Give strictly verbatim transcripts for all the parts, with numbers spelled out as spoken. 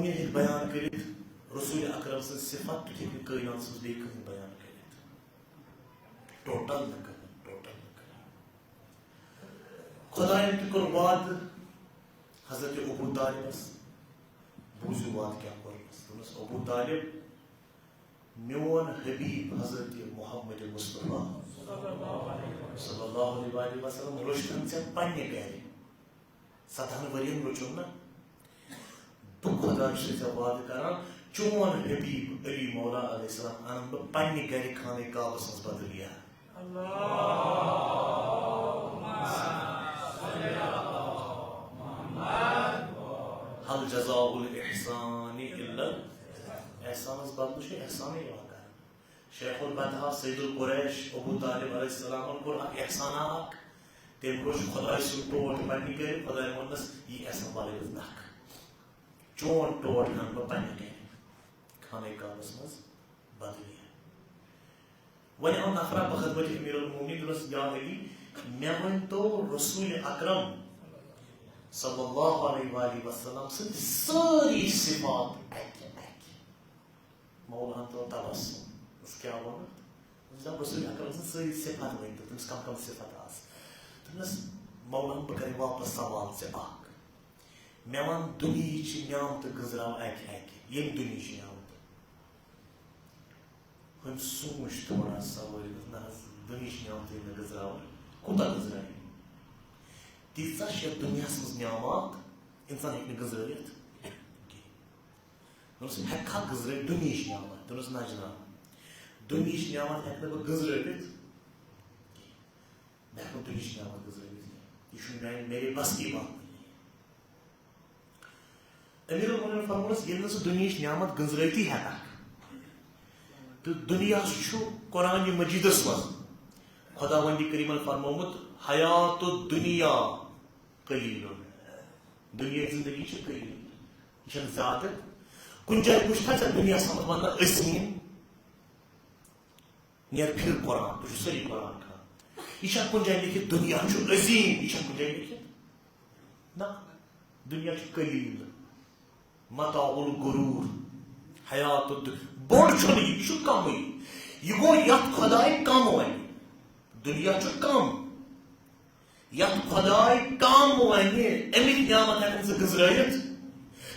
ہیٚکہِ بیان کٔرِتھ رسول اکرم سٕنٛز صفت، تیُتھ ہیٚکہِ نہٕ کٲینات سٕنٛز بیٚیہِ کٕہٕنۍ بیان کٔرِتھ۔ ٹوٹل نہٕ کٕہٕنۍ، ٹوٹل نہٕ کٕہٕنۍ۔ خۄدایَن تہِ کوٚر وعدٕ حضرت ابو طالبس، بوٗزِو وعدٕ کیٛاہ کوٚرمَس۔ دوٚپمَس، ابو طالب، میون حبیب حضرت محمد مصطفیٰ صلی اللہ علیہ وآلہ وسلم روٚچھتن ژےٚ پننہِ گرِ۔ ستہن ؤرین روٚچھُن نہ۔ بہٕ خۄدا چھُس ژےٚ وعدٕ کران، چون حبیب علی مولا علیہ السلام انن بہٕ پننہِ گرِ خانہ کعبس منٛز بدلیہ۔ هل جزاء الاحسان الا، احسانس بدلہٕ چھُ احسانٕے یِوان کرنہٕ۔ شیخ البطحا سید القریش ابو طالب علیہ السلامن کوٚر اکھ احسانہ اکھ۔ تٔمۍ روٚچھ خۄداے سُنٛد ٹوٹھ پننہِ گرِ، خۄداے ووٚننس، یہِ احسان والے نکھ۔ چون ٹوٹھ انہٕ بہٕ پننہِ گرِ۔ خانہ کعبس منٛز بدلیہ۔ وۄنۍ آو نفرا بخدمت امیر المومنین، دوٚپنس، یا علی، مےٚ ؤنۍ تو رسول اکرم صلی اللہ علیہ وآلہ وسلم سٕنٛدۍ سٲری صفات اکہِ اکہِ۔ مولاہن ترٛوو تبسم۔ دوٚپُس، کیٛاہ ووٚنُتھ؟ دوٚپُس، جناب، رسول اکرم سٕنٛز سٲری صفت ؤنۍ تو، تٔمِس کم کم صفت آسہٕ۔ دوٚپنس، مولاہن، بہٕ کرے واپس سوال ژےٚ اکھ۔ مےٚ وَن، دُنیہٕچ نعمتہٕ گٔنٛزراو اکہِ اکہِ، ییٚمہِ دُنیہٕچ نعمتہٕ۔ ہُمۍ سوٗنٛچ تھوڑا سا وٲرِتھ، نہ حظ، دُنیہٕچ نعمتہٕ ییٚلہِ نہٕ گٔنٛزراوٕ، کوٗتاہ گٔنٛزراوٕ؟ تیٖژاہ چھِ یَتھ دُنیاہَس منٛز نعمت، اِنسان ہیٚکہِ نہٕ گٔنٛزرٲوِتھ کینٛہہ۔ دوٚپنَس، ہٮ۪کہٕ کھا گٔنٛزرٲوِتھ دُنیہٕچ نعمت؟ دوٚپنَس، نہ جناب، دُنیہٕچ نعمت ہٮ۪کہٕ نہٕ بہٕ گٔنٛزرٲوِتھ کینٛہہ۔ بہٕ ہٮ۪کہٕ نہٕ دُنیہٕچ نعمت گٔنٛزرٲوِتھ کینٛہہ۔ یہِ چھُنہٕ میٛانہِ، میرے بس کی بات نہیں ہے۔ امیر المومنین فرمووس، ییٚلہِ نہٕ ژٕ دُنیہٕچ نعمت گٔنٛزرٲوتھٕے ہٮ۪ککھ، تہٕ دُنیا چھُ قرآن مجیدس منٛز خۄداوندِ کریٖمن فرمومُت، حیات الدنیا قلیل۔ دُنیاہٕچ زندگی چھِ قلیل، یہِ چھَنہٕ زیادٕ۔ کُنہِ جایہِ وٕچھتھا ژےٚ دُنیاہس منٛز وننہٕ عظیم؟ نیر پھر قرآن، تُہۍ چھِو سٲری قرآن کھان۔ یہِ چھا کُنہِ جایہِ لیکھِتھ دُنیا چھُ عظیم؟ یہِ چھا کُنہِ جایہِ لیکھِتھ؟ نہ، دُنیا چھُ قلیل، متاع الغرور، حیات الد-، بوٚڑ چھُنہٕ یہِ، یہِ چھُ کمٕے۔ یہِ گوٚو یتھ خۄداے کم ونہِ، دُنیا چھُ کم۔ یتھ خۄداے کم ونہِ، امیِکۍ نعمت ہٮ۪کن ژٕ گٔنٛزرٲوِتھ۔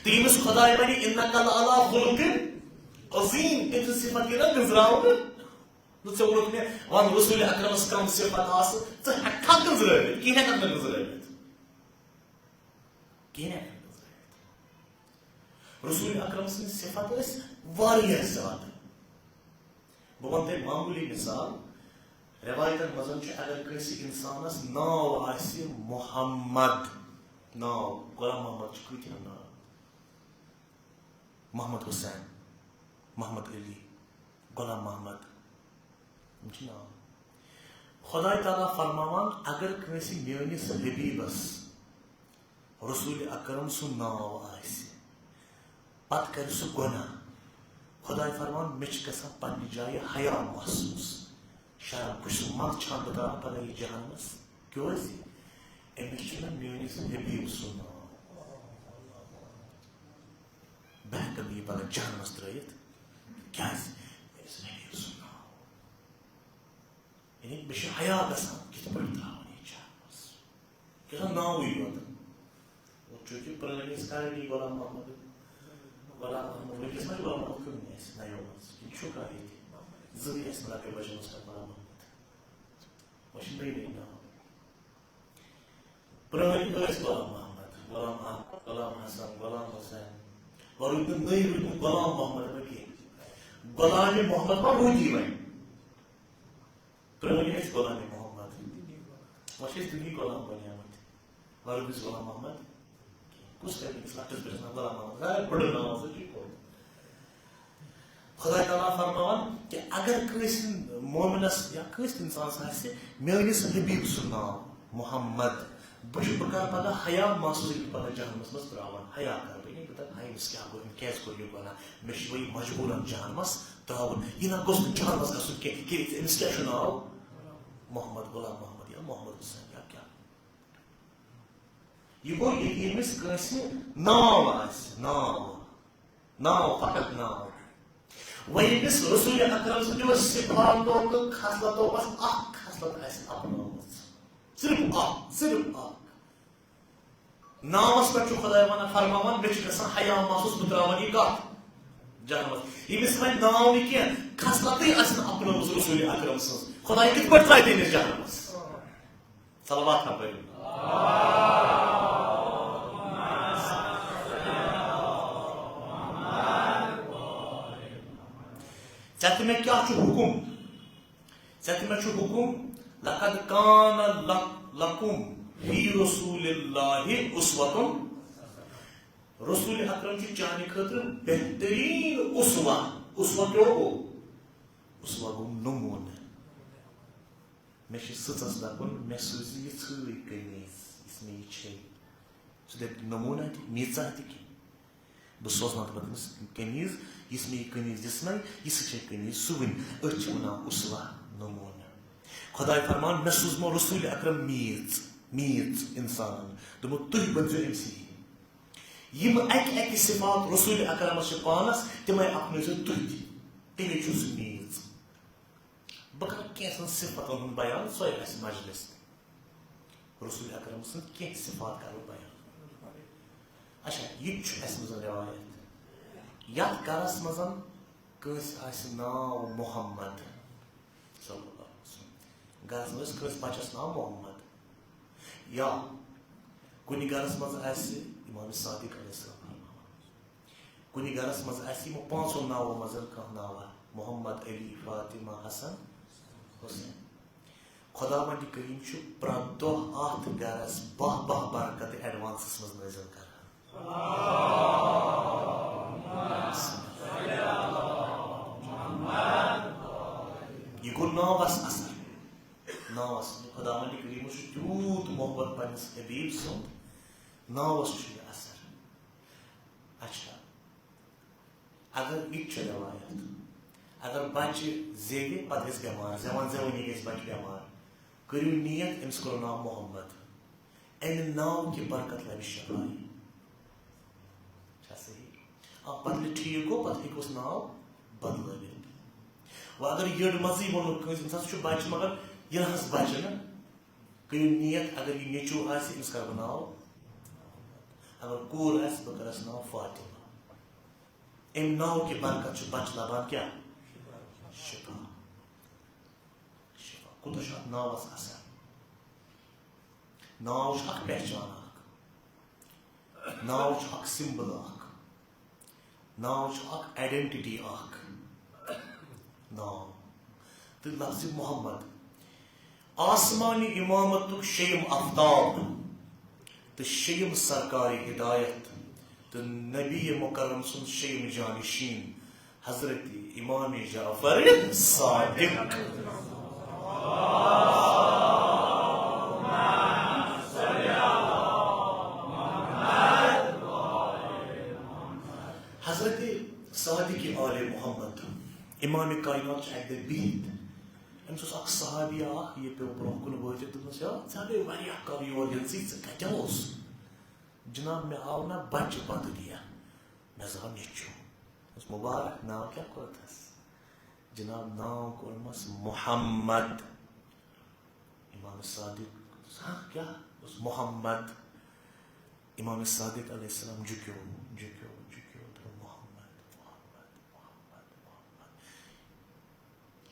تہٕ ییٚمِس خۄداے ونہِ، انک لعلی خلق عظیم، تٔمۍ سٕنٛز صفت یہِ نہ گٔنٛزراونہٕ۔ نہ، ژےٚ ووٚنُتھ مےٚ، ون رسول اکرمس کم صفت آسہٕ، ژٕ ہٮ۪ککھا گٔنٛزرٲوِتھ؟ کِہیٖنۍ ہٮ۪ککھ نہٕ گٔنٛزرٲوِتھ۔ کِہیٖنۍ ہٮ۪ککھ نہٕ گٔنٛزرٲوِتھ۔ رسول اکرم سٕنٛدۍ صفت ٲسۍ واریاہ زیادٕ۔ بہٕ وَنہٕ تۄہہِ معموٗلی مثال۔ رٮ۪وایتَن منٛز چھُ، اگر کٲنٛسہِ اِنسانَس ناو آسہِ محمد، ناو، غلام محمد چھِ کۭتیاہ ناو؟ محمد حسین، محمد علی، غلام محمد، یِم چھِ ناو۔ خۄداے تعالیٰ فرماوان، اگر کٲنٛسہِ میٲنِس حبیبس رسول اکرم سُنٛد ناو آسہِ، پتہٕ کرِ سُہ گۄناہ، خۄداے فرماوان، مےٚ چھِ گژھان پننہِ جایہِ حیا محسوٗس، شرم، بہٕ چھُس منٛدچھان، بہٕ ترٛاوٕ پگاہ یہِ جہنمس۔ کیٛازِ؟ أمِس چھُنہٕ میٲنِس حبیب سُنٛد ناو۔ بہٕ ہٮ۪کہٕ نہٕ یہِ پگاہ جہنمس ترٛٲوِتھ۔ کیٛازِ؟ میٲنِس حبیب سُنٛد ناو۔ یعنی مےٚ چھُ حیا گژھان، کِتھ پٲٹھۍ ترٛاوَن یہِ جہنمس؟ یہِ چھُ آسان ناوٕے یوت۔ اور چوٗنٛکہِ پرٛٲنۍ ٲسۍ کھالان یہِ غلام محمد، غلام محمد، وٕنکیٚس ما چھُ غلام محمد کُنہِ آسہِ نَیو منٛز؟ یہِ چھُ کانٛہہ ییٚتہِ؟ زٕے ٲسۍ نہٕ لۄکٹٮ۪ن بَچَن منٛز کانٛہہ غلام محمد۔ وۄنۍ چھِ نٔے نٔے ناو۔ پرٛٲنۍ ٲسۍ غلام محمد، غلام احمد، غلام حسن، غلام حسین۔ وۄنۍ روٗدۍ نہٕ نٔے، روٗدۍ نہٕ غلام محمد وۄنۍ کینٛہہ۔ غلام محمد ما روٗدی وۄنۍ؟ پرٛٲنۍ ٲسۍ غلام محمد۔ وۄنۍ چھِ أسۍ دُنہِکۍ غلام بنیمٕتۍ۔ وۄنۍ روٗدۍ أسۍ غلام محمد۔ کُس کرِ أمِس لۄکٹِس بچس ناو غلام محمد؟ غیر بٔڑٕ ناو ہسا چھُ یہِ کوٚرمُت۔ خۄداے تعالیٰ فرماوان کہِ اگر کٲنٛسہِ مومنس یا کٲنٛسہِ اِنسانس آسہِ میٲنِس حبیب سُنٛد ناو محمد، بہٕ چھُس، بہٕ کرٕ پگاہ حیا محسوٗس، ییٚلہِ بہٕ پگاہ جہنمس منٛز ترٛاوَن، حیا کرٕ بہٕ، یعنی بہٕ دَپہٕ، ہاے، أمِس کیٛاہ گوٚو، أمۍ کیٛازِ کوٚر یہِ گۄناہ؟ مےٚ چھُ وۄنۍ یہِ مجبوٗرن جہنمس ترٛاوُن، یہِ نہ گوٚژھ نہٕ جہنمس گژھُن کینٛہہ، تِکیٛازِ أمِس کیٛاہ چھُ ناو؟ محمد، غلام محمد یا محمد حسین یا کیٛاہ۔ یہِ گوٚو، ییٚلہِ ییٚمِس کٲنٛسہِ ناو آسہِ، ناو، ناو، فقط ناو۔ وۄنۍ ییٚمِس رسول اکرم سٕنٛدیو صفاتو تہٕ خصلتو منٛز اکھ خصلت آسہِ اپنٲومٕژ، صرف اکھ، صرف اکھ۔ ناوس پٮ۪ٹھ چھُ خداے ونان، فرماوان، مےٚ چھُ گژھان حیا محسوس، بہٕ تراوان یہِ کتھ؟ جہنمس۔ ییٚمِس وۄنۍ ناو نہٕ کینٛہہ، خصلتٕے آسہِ نہٕ اپنٲومٕژ رسول اکرم سٕنٛز، خداے کِتھ پٲٹھۍ ترایہِ تٔمِس جہنمس؟ صلوات ہا پٔرِو۔ ژےٚ تہٕ مےٚ کیٛاہ چھُ حُکُم؟ ژےٚ تہٕ مےٚ چھُ حُکُم، لقد کان لک-، لکم فی رسول اللہ اسوۃ۔ رسول اکرم چھُ چانہِ خٲطرٕ بہتریٖن اسوہ۔ اسوہ کیٛاہ گوٚو؟ اسوہ گوٚو نموٗنہٕ۔ مےٚ چھِ سٕژس دَپُن، مےٚ سوٗزِ یِژھٕے قمیٖض، یِژھ مےٚ یہِ چھے۔ سُہ دَپہِ نموٗنہ تہِ، میٖژاہ تہِ کینٛہہ۔ بہٕ سوزناوتھ پتہٕ أمِس قمیٖض، یِژھ مےٚ یہِ قمیٖض دِژ نَے، یِژھٕے چھے قمیٖض سُوٕنۍ۔ أتھۍ چھِ وَنان اسوہ، نموٗنہٕ۔ خداے فرمان، مےٚ سوٗزمو رسول اکرم میٖژ، میٖژ اِنسانن۔ دوٚپمو، تُہۍ بٔنزیو أمۍ سٕے۔ یِم اَکہِ اَکہِ صفات رسول اکرمس چھِ پانس، تِمے اپنٲیزیو تُہۍ تہِ۔ تیٚلے چھُ سُہ میٖژ۔ بہٕ کرٕ کینٛژن صفتن ہُنٛد بیان، سۄے آسہِ مجلس۔ رسول اکرم سٕنٛدۍ کینٛہہ صفات کرٕ بہٕ بیان۔ اچھا، یہِ تہِ چھُ اَسہِ منٛز روایت۔ یتھ گرس منٛز کٲنٛسہِ آسہِ ناو محمد صلی اللہ علیہ وسلم، گرس منٛز آسہِ کٲنٛسہِ بچس ناو محمد، یا کُنہِ گرس منٛز آسہِ امام صادق علیہ السلام فرماوان، کُنہِ گرس منٛز آسہِ یِمو پانٛژو ناوو منٛز کانٛہہ ناوا، محمد، علی، فاطمہ، حسن، حسین۔ خداوند کریم چھُ پرٛٮ۪تھ دۄہ اتھ گرس باہ باہ برکت ایڈوانسس منٛز نٲزِل کران۔ یہِ گوٚو ناوس اثر۔ ناوس، خداوند کریمس چھُ تیوٗت محبت پننِس حبیب سُنٛد، ناوس چھُ یہِ اثر۔ اچھا، اگر یہِ تہِ چھِ روایت، اگر بچہِ زیوِ، پتہٕ گژھِ بٮ۪مار، زٮ۪وان زٮ۪وٲنی گژھِ بچہِ بٮ۪مار، کٔرِو نیت، أمِس کوٚرُن ناو محمد، امہِ ناو کہِ برکت لبہِ شفا۔ چھا صحیح؟ آ، پتہٕ ییٚلہِ ٹھیٖک گوٚو، پتہٕ ہیٚکہِ اوس ناو بدلٲوِتھ۔ وۄنۍ اگر یٔڈ منٛزٕے ووٚنُکھ کٲنٛسہِ، أمِس ہسا چھُ بچہِ، مگر یہِ نہ حظ بچہِ نہٕ۔ کٔرِو نیت، اگر یہِ نیٚچوٗ آسہِ، أمِس کرٕ بہٕ ناو، اگر کوٗر آسہِ، بہٕ کرس ناو فاطمہ۔ امہِ ناو کہِ برکت چھُ بچہِ لبان کیٛاہ؟ شفا۔ شفا۔ کوٗتاہ چھُ اتھ ناوس اثر؟ ناو چھُ اکھ پہچان اکھ۔ ناو چھُ اکھ سمبل اکھ۔ ناو چھُ اکھ آئیڈینٹی اکھ۔ ناو۔ تہٕ لفظ محمد۔ آسمانی امامتُک شیم آفتاب تہٕ شیم سرکار ہدایت تہٕ نبی مکرم سُنٛد شیم جانشین حضرت امام جعفر صادق۔ حضرت صادق آل محمد، امام کائنات چھُ اکہِ دۄہ بِہِتھ۔ أمِس اوس اکھ صحابی اکھ، یہِ پیوٚو برونٛہہ کُن وٲتِتھ، دوٚپنَس، "یا، ژےٚ گٔے واریاہ کال یور یِنسٕے، ژٕ کَتہِ اوس؟" "جناب، مےٚ آو نہ بچہِ پتہٕ دِیا، مےٚ زاو نیٚچوٗ۔" دوٚپمَس، "مُبارک، ناو کیٛاہ کوٚرتھَس؟" جناب، ناو کوٚرمَس محمد۔ امام صادق، "ہاں، کیٛاہ؟" دوٚپمَس، "محمد۔" امام صادق علیہ السلام جُکیو، جُکیو، جُکیو، دوٚپُن، "محمد، محمد، محمد، محمد۔"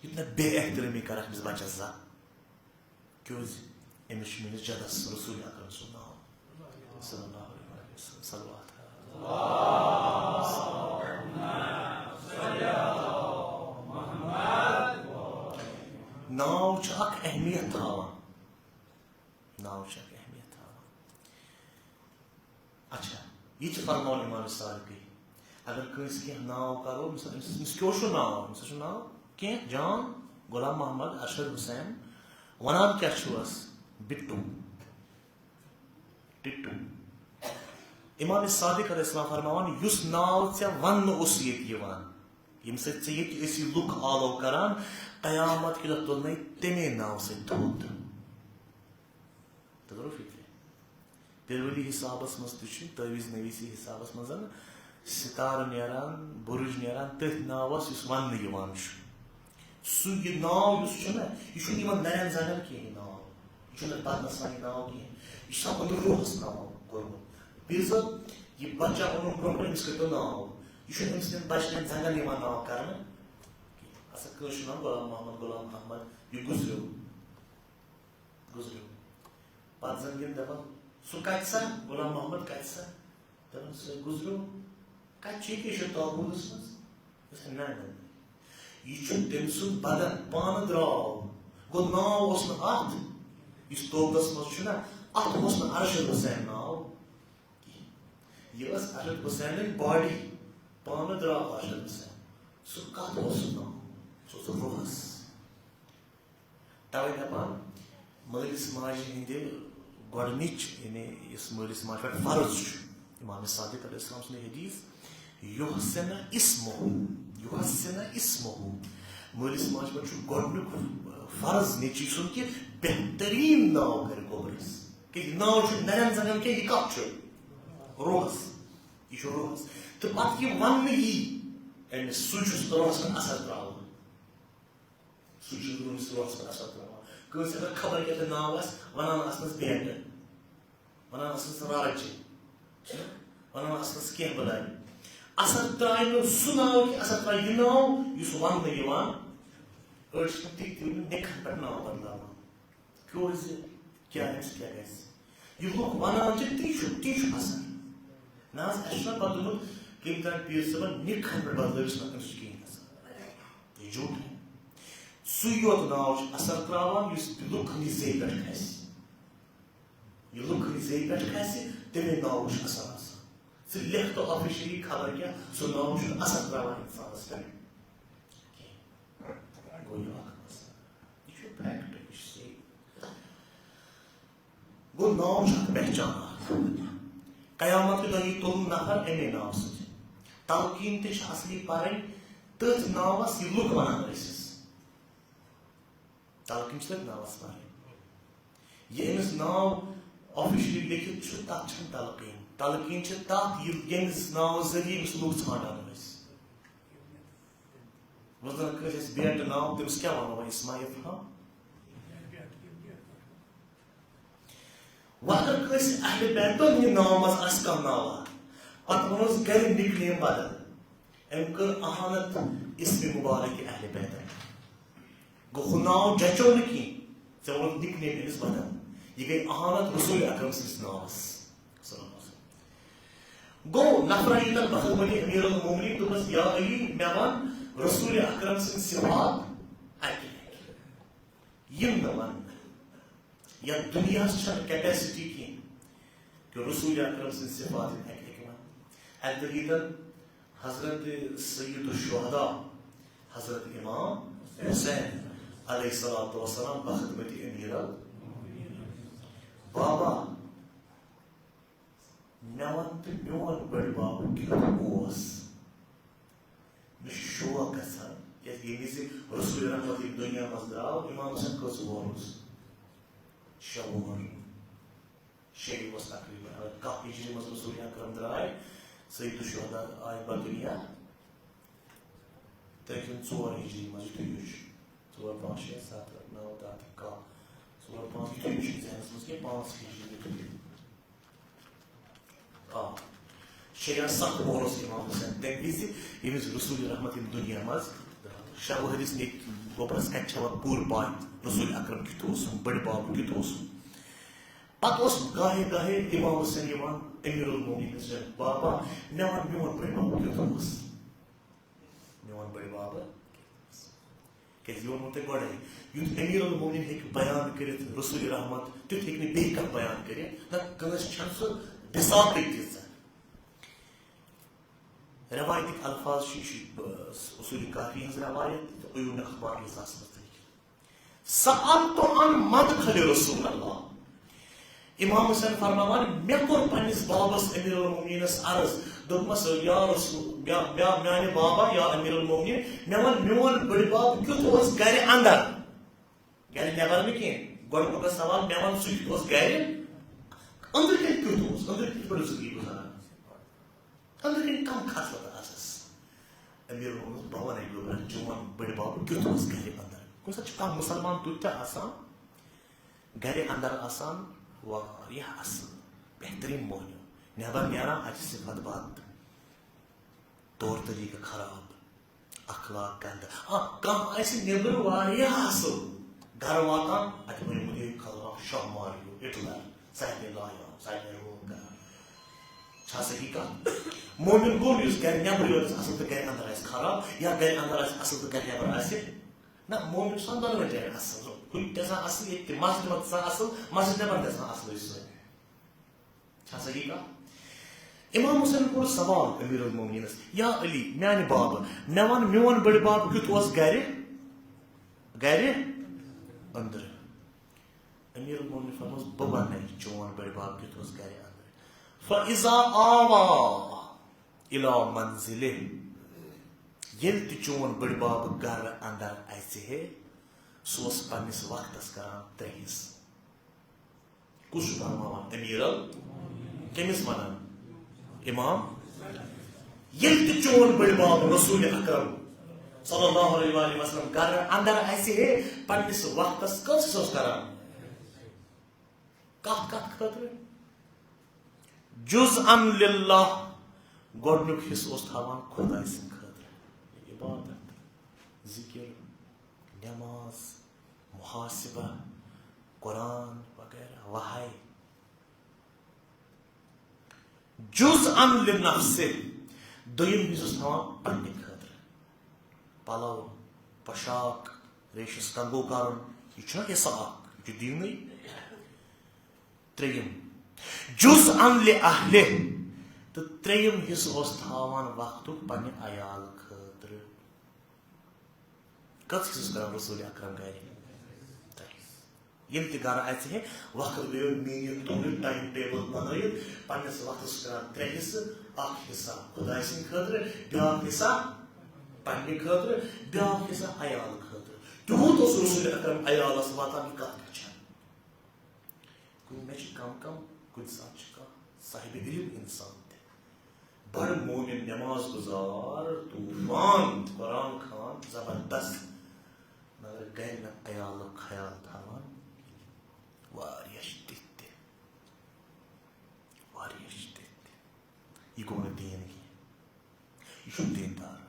یہِ نہ بے احترٲمی کَرَکھ أمِس بَچَس زانٛہہ۔ کیٛازِ أمِس چھُ میٛٲنِس جدس رسول اکرم سُنٛد ناو۔ صلی اللہ علیہ وسلم۔ صلوات۔ ناو چھُ اکھ اہمیت تھاوان۔ ناو چھُ اکھ اہمیت تھاوان۔ اچھا، یہِ تہِ فرماوان امام صادقٕے۔ اگر کٲنٛسہِ کینٛہہ ناو کرو، مثال، أمِس، أمِس کیٛاہ چھُ ناو؟ أمِس چھُ ناو کینٛہہ جان، غلام محمد، ارشد حسین، ونان کیٛاہ چھُس؟ بِٹُو۔ ٹِٹُو۔ امام صادق علیہ السلام فرماوان، یُس ناو ژےٚ وننہٕ اوس ییٚتہِ یِوان، ییٚمہِ سۭتۍ ژےٚ ییٚتہِ ٲسی لُکھ آلو کران، قیامت کہِ دۄہ تُلنے تَمے ناوٕ سۭتۍ تھوٚد۔ تۄہہِ توٚرو فِکرِ؟ پیروی حسابس منٛز تہِ چھُ، تعویذ نویسی حسابس منٛز، ستارٕ نیران، بُرٕج نیران تٔتھۍ ناوس یُس وننہٕ یِوان چھُ۔ سُہ یہِ ناو یُس چھُنہ، یہِ چھُنہٕ یِمن نرٮ۪ن زنگن کینٛہہ یہِ ناو۔ یہِ چھُنہٕ بدنس تام یہِ ناو کینٛہہ۔ یہِ چھُ آسان أنٛدرٕ روحس ناو کوٚرمُت۔ بیٚیہِ زن یہِ بچہ اوٚنُن برونٛہہ کُن، أمِس کٔرۍتو ناو۔ یہِ چھُنہٕ أمۍ سٕنٛدٮ۪ن بچن ہٕنٛدٮ۪ن زنگن یِوان ناو کرنہٕ کینٛہہ۔ اصل کٲنٛسہِ چھُ ناو غلام محمد، غلام احمد، یہِ گُزریو۔ گُزریو۔ پتہٕ زن یِم دپان، "سُہ کتہِ سا؟ غلام محمد کتہِ سا؟" دپان، "سُہ گُزریو۔" کتہِ چھُ یہِ؟ کیٛاہ چھُ تابوٗتس منٛز؟ دوٚپُس، "نہ، نہ، نہ۔ یہِ چھُ تٔمۍ سُنٛد بدن، پانہٕ درٛاو۔ گوٚو ناو اوس نہٕ اتھ، یُس تابوٗتس منٛز چھُنہ، اتھ اوس نہٕ ارشد حسین ناو کِہیٖنۍ۔ یہِ ٲس ارشد حسینٕچ باڈی، پانہٕ درٛاو ارشد حسین۔ سُہ کتھ اوس سُہ ناو؟ سُہ اوس روحس۔" توے دپان، مٲلِس ماجہِ ہٕنٛدِ گۄڈٕنِچ، یعنی یُس مٲلِس ماجہِ پٮ۪ٹھ فرض چھُ، امام صادق علیہ السلام سُنٛد حدیث، "یحسن اسمہ، یحسن اسمہ"۔ مٲلِس ماجہِ پٮ۪ٹھ چھُ گۄڈٕنیُک فرض نیٚچی سُنٛد کہِ بہتریٖن ناو کرِ گوٚبرِس۔ کہِ یہِ ناو چھُ نرٮ۪ن زنگن کینٛہہ، یہِ کتھ چھُ؟ روحس۔ یہِ چھُ روحس۔ تہٕ پتہٕ یہِ وننہٕ یی أمِس، سُے چھُس روحس پٮ۪ٹھ اثر تراوان۔ سُہ چھُ روٗدمُت روحس پٮ۪ٹھ اثر تراوان۔ کٲنٛسہِ اگر خبر کیٛاہ تہِ ناو آسہِ، ونان آسنس بیٹہٕ، ونان آسنس رارچہِ، چھُنہ؟ ونان آسنس کینٛہہ بلاے۔ اثر ترٛایہِ نہٕ سُہ ناو کینٛہہ، اثر ترٛایہِ یہِ ناو یُس وننہٕ یِوان۔ أڑۍ چھِ تِم تِتھۍ تہِ ؤنِتھ نِکہن پٮ۪ٹھ ناو بدلاوان۔ کیٛازِ؟ کیٛاہ آسہِ، کیٛاہ گژھِ؟ یہِ لُکھ ونان چھِ، تی چھُ، تی چھُ اثر۔ نہ حظ، اَسہِ چھُنہ پتہٕ دوٚپمُت، کٔمۍ تام پیٖر صٲبن نِکہن پٮ۪ٹھ بدلٲوِس نہٕ أمِس کِہیٖنۍ حظ۔ یہِ جھوٗٹ ہے۔ سُے یوت ناو چھُ اثر تراوان، یُس لُکن ہٕنٛدِ زیٚیہِ پٮ۪ٹھ کھسہِ۔ یہِ لُکن ہٕنٛدِ زیٚیہِ پٮ۪ٹھ کھسہِ، تَمے ناوُک چھُ اثر آسان۔ ژٕ لیکھ تو officially خبر کیٛاہ، سُہ ناو چھُنہٕ اثر تراوان انسانس پٮ۪ٹھ کینٛہہ۔ گوٚو یہِ اکھ مسلہٕ۔ یہِ چھُ fact، یہِ چھُ صحیح۔ گوٚو ناو چھُ اکھ پہچان اکھ۔ قیامت کہِ دۄہ یی تُلنہٕ نفر اَمے ناوٕ سۭتۍ۔ تلقیٖن تہِ چھِ اصلی پرٕنۍ تٔتھۍ ناوس یہِ لُکھ ونان ٲسِس۔ تلقیٖن چھِ تٔتھۍ ناوس پرٕنۍ۔ یہِ أمِس ناو officially لیکھِتھ چھُ، تتھ چھَنہٕ تلقیٖن۔ تلقیٖن چھِ تتھ، یہِ ییٚمِس ناوٕ ذٔریعہٕ أمِس لُکھ ژھانڈان ٲسۍ۔ وۄنۍ زن کٲنٛسہِ آسہِ بیٹہٕ ناو، تٔمِس کیٛاہ ونو وۄنۍ؟ اسماعیل خان۔ وۄنۍ اگر کٲنٛسہِ اہلِ بیتن یہِ ناو منٛز آسہِ کانٛہہ ناوا، پتہٕ ونوس گرِ نِک نیم بدل۔ أمۍ کٔر اہانت اسمِ مبارک اہلِ بیتن۔ گوٚو ہُہ ناو جچو نہٕ کینٛہہ، ژےٚ ووٚنُتھ نِک نیم أمِس بدل۔ یہِ گٔے اہانت رسول اکرم سٕنٛدِس ناوس۔ صلی اللہ علیہ وسلم۔ گوٚو نفرا ییٖتن بخدمتِ امیر المومنین، دوٚپنس، "یا علی، مےٚ ون رسول اکرم سٕنٛدۍ صفات اکہِ لٹہِ۔ یِم نہٕ وننہٕ۔ یتھ دُنیاہس چھنہٕ capacity کینٛہہ کہ رسول اکرم سٕنٛدۍ صفات یِم اکہِ لٹہِ وننہٕ۔" اکہِ دۄہ ییٖتن حضرت سید الشہداء، حضرت امام حسین علیہ الصلوۃ والسلام بخدمتِ امیر ال-، بابا، مےٚ وَن تہٕ میون بٔڈۍ بَب کیُتھ اوس؟ مےٚ چھُ شوق گژھان، کیٛازِ ییٚمہِ وِزِ رسول رحمت ییٚمہِ دُنیا منٛز درٛاو، امام حسین کٔژ وُہُر اوس؟ شےٚ وُہُر۔ شےٚ اوس تقریباً۔ اگر کاہ ہجری منٛز رسول اکرم درٛاے، سید الشہداء آے بدُنیا، ترٛےٚ کِنہٕ ژور ہجری منٛز، یُتھُے ہیوٗ چھُ۔ ژور، پانٛژھ، شےٚ، ستھ، ٲٹھ، نَو، دَہ تہٕ کاہ۔ ژور، پانٛژھ، یُتھُے چھُ ذہنَس منٛز کینٛہہ، پانٛژھ ہجری یُتھُے۔ آ۔ شےٚ یا ستھ وُہُر اوس امام حسین تَمہِ وِزِ، ییٚمہِ وِزِ رسول رحمت ییٚمہِ دُنیا منٛز درٛاو۔ شےٚ وُہرِس نیٚکۍ گوٚبرَس کَتہِ چھےٚ وۄنۍ پوٗرٕ پاے رسول اکرم کیُتھ اوس، بٔڈِ بَب کیُتھ اوس؟ پتہٕ اوس گاہے گاہے امام حسین یِوان امیر المومنینس نِش، "بابا، مےٚ وَن، میون بٔڈۍ بَب کیُتھ اوس؟" میون بٔڈۍ بَب۔ کیٛازِ یہِ ووٚنمو تۄہہِ گۄڈَے، یُتھ امیر المومنین ہیٚکہِ بیان کٔرِتھ رسول رحمت، تیُتھ ہیٚکہِ نہٕ بیٚیہِ کانٛہہ بیان کٔرِتھ۔ نہ کٲنٛسہِ چھَنہٕ سُہ بساطٕے تیٖژاہ۔ رٮ۪وایتٕکۍ الفاظ چھِ، یہِ چھِ، آ، اصوٗلِ کافی ہٕنٛز رٮ۪وایت تہٕ عیوٗنِ اخبار لِسانَس منٛز تہِ لیکھِتھ۔ سألت عن مدخل رسول اللہ۔ امام حسین فرماوان، مےٚ کوٚر پننِس بابس امیر المومنینس عرض، دوٚپمس، یا رسول، یا، یا میانہِ بابا، یا امیر المومنین، مےٚ وَن، میون بٔڈۍ بب کیُتھ اوس گرِ اندر؟ گرِ نٮ۪بر نہٕ کینٛہہ۔ گۄڈٕ کوٚر مےٚ سوال، مےٚ وَن، سُہ کیُتھ اوس گرِ؟ أنٛدرٕ کَنہِ کیُتھ اوس؟ أنٛدرٕ کِتھ پٲٹھۍ ٲس زندگی گُزاران؟ أنٛدرٕ کِنۍ کم خصلت آسس؟ امیر المؤمنین، بہٕ وَنَے یورٕ، چون بٔڈِ بب کیُتھ اوس گرِ اندر۔ کُنہِ ساتہٕ چھُ کانٛہہ مُسلمان تیُتھ تہِ آسان، گرِ اندر آسان واریاہ اصل، بہترین مۄہنیو، نٮ۪بر نیران، اَتہِ چھِ صفت بد، طور طریقہٕ خراب، اخلاق گندٕ۔ آ، کانٛہہ آسہِ نیٚبرٕ واریاہ اصل، گرٕ واتان، اَتہِ ؤنِو مُدیر خلق شاہ ماریو، ہٹلر، سارنٕے لایان، سارنٕے رول کران۔ چھا صحیح کتھ؟ مومن گوٚو یُس گرِ نیٚبرٕ یوت آسہِ اصل تہٕ گرِ اندر آسہِ خراب، یا گرِ اندر آسہِ اصل تہٕ گرِ نیٚبر آسہِ؟ نہ، مومن چھُ آسان دۄنوَے جاین اصل۔ ہُتہِ تہِ آسان اصل، ییٚتہِ تہِ، مسجد منٛز تہِ آسان اصل، مسجد نیٚبر تہِ آسان اصلٕے سۭتۍ۔ چھا صحیح کتھ؟ امام حسین کوٚر سوال امیر المومنینس، یا علی، میانہِ بابہٕ، مےٚ وَن، میون بٔڈِ بب کیُتھ اوس گرِ، گرِ أنٛدرٕ؟ امیر المومنین فرموس، بہٕ وَنَے چون بٔڈِ بب کیُتھ اوس گرِ اندر۔ فاذا آوى الى منزله، ییٚلہِ تہِ چون بٔڈِ بب گرٕ اندر اژِ ہے، سُہ اوس پننِس وقتس کران ترٛیٚیِس۔ کُس چھُ فرماوان؟ امیر ال-، کٔمِس وَنان؟ امام۔ ییٚلہِ تہِ چون بٔڈِ بب رسول اکرم صلی اللہ علیہ وآلہ وسلم گرٕ اندر اژِ ہے، پننِس وقتس کٔژ حصہٕ اوس کران؟ کتھ کتھ خٲطرٕ؟ جزءا للہ، گۄڈنیُک حصہٕ اوس تھاوان خۄداے سٕنٛدِ خٲطرٕ، عبادت، ذکر، نماز، محاسبہ، قرآن وغیرہ، وحی۔ جزءا لنفسه، دوٚیِم حصہٕ اوس تھاوان پننہِ خٲطرٕ، پلو، پوشاک، ریشس کنگو کرُن، یہِ چھُنہ حصہٕ اکھ، یہِ چھُ دیٖنٕے۔ ترٛیٚیِم، جزءا لأهله، تہٕ ترٛیٚیِم حصہٕ اوس تھاوان وقتُک پننہِ عیالہٕ خٲطرٕ۔ کٔژ حصہٕ اوس کران رسول اکرم گرِ؟ ییٚلہِ تہِ گرٕ اژِ ہے، وقت گٔیو میٖنِتھ تُلِتھ، ٹایم ٹیبل بنٲیِتھ، پننِس وقتس چھُ کران ترٛےٚ حصہٕ، اکھ حصہ خۄداے سٕنٛدِ خٲطرٕ، بیٛاکھ حصہ پننہِ خٲطرٕ، بیٛاکھ حصہٕ عیال خٲطرٕ۔ تیوٗت اوس رسول اکرم عیالس واتان، یہِ کتھ کتھ چھےٚ۔ کُنہِ، مےٚ چھِ کم کم، کُنہِ ساتہٕ چھُ کانٛہہ صاحبِ علم انسان تہِ بڑٕ مومن، نماز گزار، طوفان، قرآن خوان، زبردست، مگر گرِ نہٕ عیالُک خیال تھاوان۔ واریاہ چھِ تِتھۍ تہِ، واریاہ چھِ تِتھۍ تہِ۔ یہِ گوٚو نہٕ دیٖن کینٛہہ۔ یہِ چھُنہٕ دیٖندار۔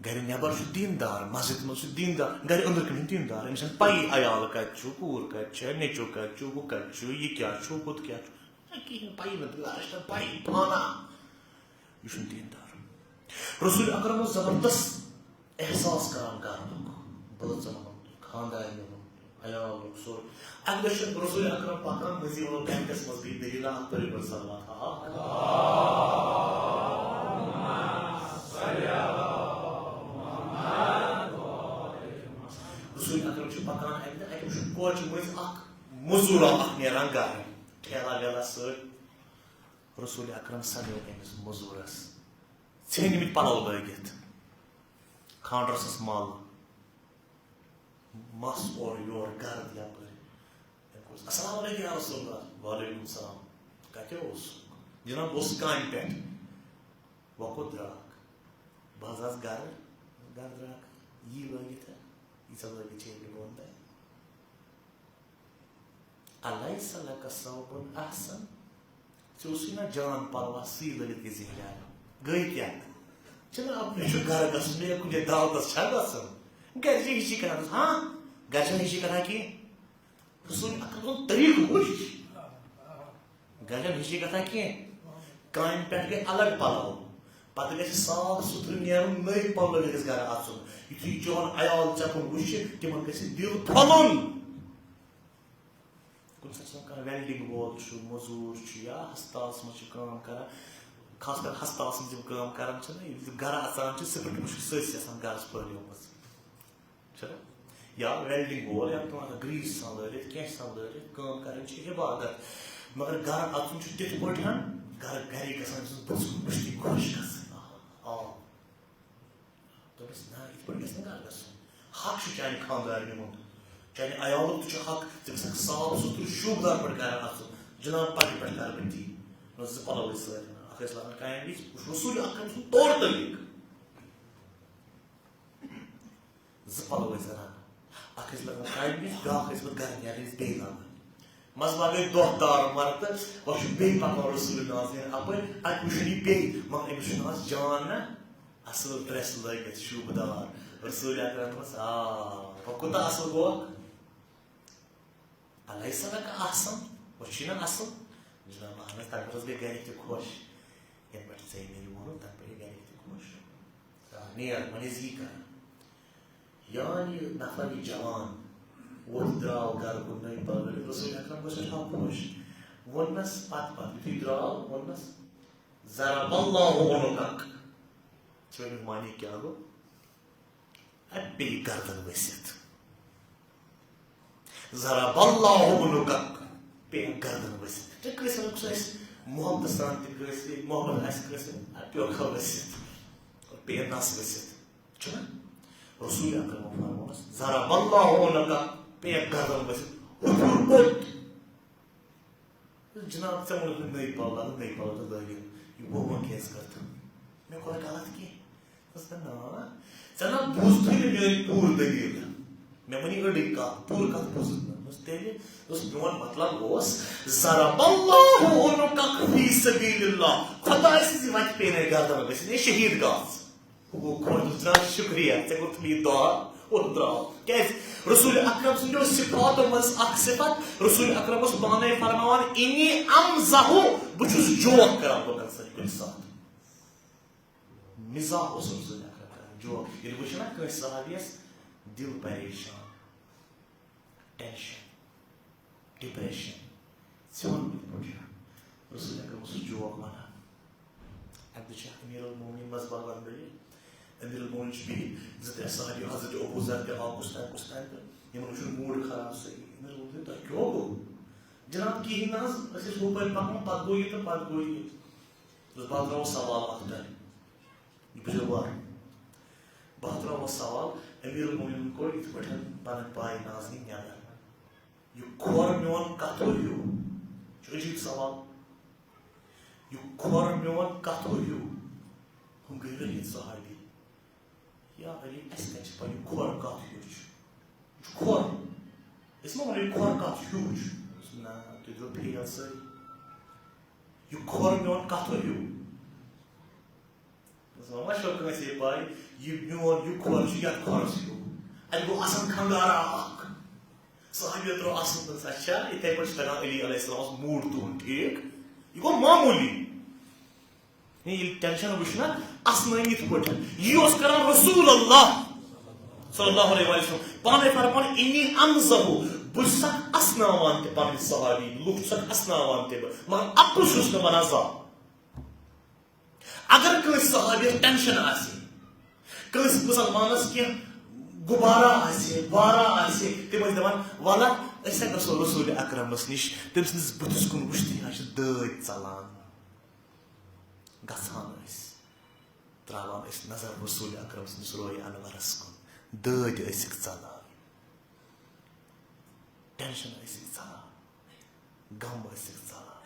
گرِ نٮ۪بر چھُ دیٖندار، مسجد منٛز چھُ دیٖندار، گرِ أنٛدرٕ کِنۍ چھُنہٕ دیٖندار۔ أمِس چھَنہٕ پَیی عیال کَتہِ چھُ، کوٗر کَتہِ چھےٚ، نیٚچوٗ کَتہِ چھُ، ہُہ کَتہِ چھُ، یہِ کیٛاہ چھُ، ہُتھ کیٛاہ چھُ۔ نہ، کِہیٖنۍ پَیی نہٕ، گرَس چھَنہٕ پَیی پانہ۔ یہِ چھُنہٕ دیٖندار۔ رسول اکرم اوس زبردست احساس کران گرُک، بٲژن ہُنٛد، خاندارنہِ ہُنٛد، عیالُک، سورُے۔ اَکہِ دۄہ چھُ رسول اکرم پکان، مٔنٛزی ووٚن گرِکِس منٛز بیٚیہِ دٔلیٖلہ اکھ، پٔرِو گۄڈٕ صلوات۔ آ۔ رسول اکرم چھُ پکان اَکہِ دۄہ، اَتہِ وُچھ کوچہِ مٔنٛزۍ اکھ مٔزوٗرا اکھ نیران گرٕ، ٹھیلا ویلا سۭتۍ۔ رسول اکرم سمیو أمِس مٔزوٗرس، ژھیٚنۍمٕتۍ پلو لٲگِتھ، کھنٛڈ رسس مل، مس اورٕ یورٕ گرد یپٲرۍ۔ أمۍ کوٚرُس، "السلام علیکم یا رسول اللہ۔" "وعلیکم السلام۔" "کتہِ اوس؟" "جناب، بہٕ اوسُس کامہِ پٮ۪ٹھ۔" "وۄنۍ کوٚت درٛاکھ؟" "بہٕ حظ آس گرٕ۔" "گرٕ درٛاکھ؟ یی لٲگِتھ ہا؟ ییٖژاہ لٲگِتھ چھے مےٚ ووٚن تۄہہِ۔" "الیس لک ثوب احسن؟" "ژےٚ اوسُے نہ جان پلوا، سُے لٲگِتھ گٔے زِہرا۔ گٔے کیٛاہ؟ چھُنہ اَپُز چھُ گرٕ گژھُن، مےٚ کُنہِ جایہِ دعوتس چھا گژھُن؟ گرِ چھِ ہِشی کران۔" ہاں، گرِ چھَنہٕ ہِشی کران کینٛہہ۔ رسول اکرم سُنٛد طریٖقہٕ وٕچھ۔ گرِ چھَنہٕ ہِشی گژھان کینٛہہ۔ کامہِ پٮ۪ٹھ گٔے الگ پلو، پتہٕ گژھِ صاف سُتھرٕ نیرُن، نٔوۍ پلو گژھِ گرٕ اژُن۔ یُتھُے چون عیال ژےٚ کُن وٕچھِ، تِمن گژھِ دِل پھۄلُن۔ کُنہِ ساتہٕ چھُ آسان کانٛہہ ویلڈنگ وول چھُ، مٔزوٗر چھُ یا ہسپتالَس منٛز چھُ کٲم کران، خاص کر ہسپتالَس منٛز یِم کٲم کران چھِ نہ، ییٚلہِ تِم گرٕ اژان چھِ، سِپرِنٛگ منٛز چھِ سٲرسٕے آسان گرس پھٔہلیمٕژ۔ چھُنہ؟ یا ویلڈنگ وول یا تِم آسان گریٖس چھِ آسان لٲرِتھ، کینٛہہ چھِ آسان لٲرِتھ، کٲم کرٕنۍ چھِ عبادت۔ مگر گرٕ اژُن چھُ تِتھ پٲٹھۍ، گرٕ، گرِکۍ گژھان أمۍ سٕنٛز بٔژھ کُن وٕچھتٕے خۄش گژھٕنۍ۔ آ، آ۔ دوٚپمَس، "نہ، یِتھ پٲٹھۍ گژھِ نہٕ گرٕ گژھُن۔ حق چھُ چانہِ خانٛدارنہِ ہُنٛد، چانہِ عیالُک تہِ چھُ حق، ژٕ گژھکھ صاف سُتھرٕ، شوٗبدار پٲٹھۍ گرٕ اژُن۔ جناب، پگہٕ پٮ۪ٹھ کرٕ بہٕ تی۔" دوٚپمَس، "زٕ پلو ٲسۍ سۭتۍ اَنان، ٲسۍ لاگان کامہِ وِزِ، وٕچھ رسول اکرم سُنٛد طور طریٖقہٕ۔ زٕ پلو ٲسۍ اَنان، اکھ ٲسۍ لاگان کامہِ وِزِ، بیٛاکھ ٲسۍ پتہٕ گرٕ نیران ٲسۍ بیٚیہِ لاگان۔ منٛزٕ باگ گٔے دۄہ دار مرٕ تہٕ وۄنۍ چھُ بیٚیہِ پکان رسول ناز نیران اپٲرۍ، اتہِ وٕچھُن یہِ بیٚیہِ، مگر أمِس چھُ ناز جان نہ، اصل ڈریس لٲگِتھ، شوٗبہٕ دار، رسول اکرمس، آ، وۄنۍ کوٗتاہ اصل گوٚو۔ الیس لک احسن، وۄنۍ چھُے نہ اصل؟ جناب، اہن حظ، تمہِ پتہٕ حظ گٔے گرِکۍ تہِ خۄش، یَنہٕ پٮ۪ٹھ ژےٚ مےٚ یہِ ووٚنُتھ، تمہِ پٮ۪ٹھ گٔے گرِکۍ تہِ خۄش۔ آ، نیر، وۄنۍ ٲسۍ یی کران۔ یان یہِ نفر، یہِ جوان، ووٚتھ درٛاو گرٕ کُن نٔے پلو، رسول اکرم گوٚو سٮ۪ٹھاہ خۄش۔ ووٚننس پتہٕ پتہٕ یُتھُے درٛاو، ووٚننس، "ضرب اللہ عنقک۔" ژٕ ؤنِو معنی کیٛاہ گوٚو؟ اَتہِ پیٚیہِ گردن ؤسِتھ۔ ضرب اللہ عنقک، پیٚیہِ گردن ؤسِتھ۔ تہٕ کٲنٛسہِ نہ کٲنٛسہِ آسہِ محبتہٕ سان تہِ کٲنٛسہِ، محبت آسہِ کٲنٛسہِ، اَتہِ پیٚو کھا ؤسِتھ، پیٚیہِ نس ؤسِتھ۔ چھُنہ؟ رسول اکرم فرموونس، "ضرب اللہ عنقک"، پیٚیہِ گردن ؤسِتھ۔ ہُتھ ہیوٚر کوٚت؟ جناب، ژےٚ ووٚنُتھ مےٚ نٔے پلو لاگُن، نٔے پلو تہٕ لٲگِتھ۔ یہِ گوٚو وۄنۍ کیٛازِ کٔرتھٕ؟ مےٚ کوٚر غلط کینٛہہ؟ دوٚپُس، "نہ، نہ، ژےٚ نہ بوٗزتھٕے نہٕ میٲنۍ پوٗرٕ دٔلیٖل۔ مےٚ ؤنی أڑٕے کتھ، پوٗرٕ کتھ بوٗزٕتھ نہٕ۔" دوٚپُس، "تیٚلہِ؟" دوٚپُس، "میون مطلب اوس، ضرب اللہ عنقک فی سبیل اللہ، خۄداے سٕنٛزِ وتہِ پیٚیہِ نہٕ گردن ؤسِتھ، ہے شہید گژھ۔" ہُہ گوٚو خۄش، دوٚپُس، "جناب، شُکریہ، ژےٚ کوٚرُتھ مےٚ یہِ دعا۔" اور درٛاو۔ کیٛازِ؟ رسول اکرم سٕنٛدیو صفاتو منٛز اکھ صفت، رسول اکرم اوس پانے فرماوان، "انی امزح"، بہٕ چھُس joke کران لُکن سۭتۍ کُنہِ ساتہٕ۔ مزاح اوس رسول اکرم کران، joke۔ ییٚلہِ وٕچھِ نا کٲنٛسہِ صحابیَس دِل پریشان، tension، depression، ژٕ وَن یِتھ پٲٹھۍ چھُ۔ رسول اکرم اوس joke وَنان۔ اَکہِ دۄہ چھِ امیر المومنین منٛز بَلوَن بٔرِتھ۔ امیر المومنین چھِ بِہِتھ، زٕ ترٛےٚ صحابی، حضرت ابو ذر تہِ آو کُس تام کُس تام تہٕ یِمَن وٕچھُن mood خراب سٲری۔ امیر المومنین دوٚپ، "تۄہہِ کیٛاہ گوٚو؟" "جناب، کِہیٖنۍ نہٕ حظ، أسۍ ٲسۍ ہُپٲرۍ پَکان، پَتہٕ گوٚو یہِ تہٕ پَتہٕ گوٚو یہِ۔" دوٚپُس، "بہٕ ہا ترٛاوَو سوال اَکھ تۄہہِ، یہِ بوٗزِو غور۔ بہٕ ہا ترٛاوَو سوال۔" امیر المومنین کوٚڑ یِتھ پٲٹھۍ پَنٕنۍ پاے نازنہِ نٮ۪بر۔ یہِ کھۄر میون کَتھو ہیوٗ؟ چھُ عجیٖب سوال۔ یہِ کھۄر میون کَتھو ہیوٗ؟ ہُم گٔے رٔلِتھ صحابی۔ "یا علی، اَسہِ کَتہِ چھِ پَے یہِ کھۄر کَتھ ہیوٗ چھُ؟ یہِ چھُ کھۄر۔ أسۍ ما وَنو یہِ کھۄر کَتھ ہیوٗ چھُ؟" دوٚپُس، "نہ، تُہۍ درٛاو fail سٲری۔ یہِ کھۄر میون کَتھو ہیوٗ؟" دوٚپُس، "وۄنۍ ما چھو کٲنٛسے پَے، یہِ میون یہِ کھۄر چھُ یَتھ کھۄرَس ہیوٗ؟ اَتہِ گوٚو اَصٕل کھنٛگارا اَکھ۔" صحابیو ترٛوو اَصٕل پٲٹھۍ، "اچھا، یِتھَے پٲٹھۍ چھُ تَگان علی علیہ السلامَس mood تُہُنٛد ٹھیٖک۔ یہِ گوٚو معموٗلی۔ ییٚلہِ tension وٕچھ نا، اَسنٲوِتھ پٲٹھۍ۔ یی اوس کران رسول اللہ صلی اللہ علیہ وسلم۔ پانے فرمان، انی امزح، بہٕ چھُسکھ اَسناوان تہِ پنٕنۍ صحابی، لُکھ چھُسکھ اَسناوان تہِ بہٕ، مگر اَپُز چھُس نہٕ وَنان زانٛہہ۔" اگر کٲنٛسہِ صحابیَس tension آسہِ، کٲنٛسہِ مُسلمانَس کینٛہہ غُبارہ آسہِ، بارہ آسہِ، تِم ٲسۍ دَپان، "وَلہٕ، أسۍ ہا گژھو رسول اکرمَس نِش، تٔمۍ سٕنٛدِس بٕتھِس کُن وٕچھتھٕے ہا چھِ دٲدۍ ژَلان۔" گژھان ٲسۍ، ترٛاوان ٲسۍ نظر رسول اکرم سٕنٛدِس روے انورس کُن، دٲدۍ ٲسِکھ ژلان، tension ٲسِکھ ژلان، غم ٲسِکھ ژلان۔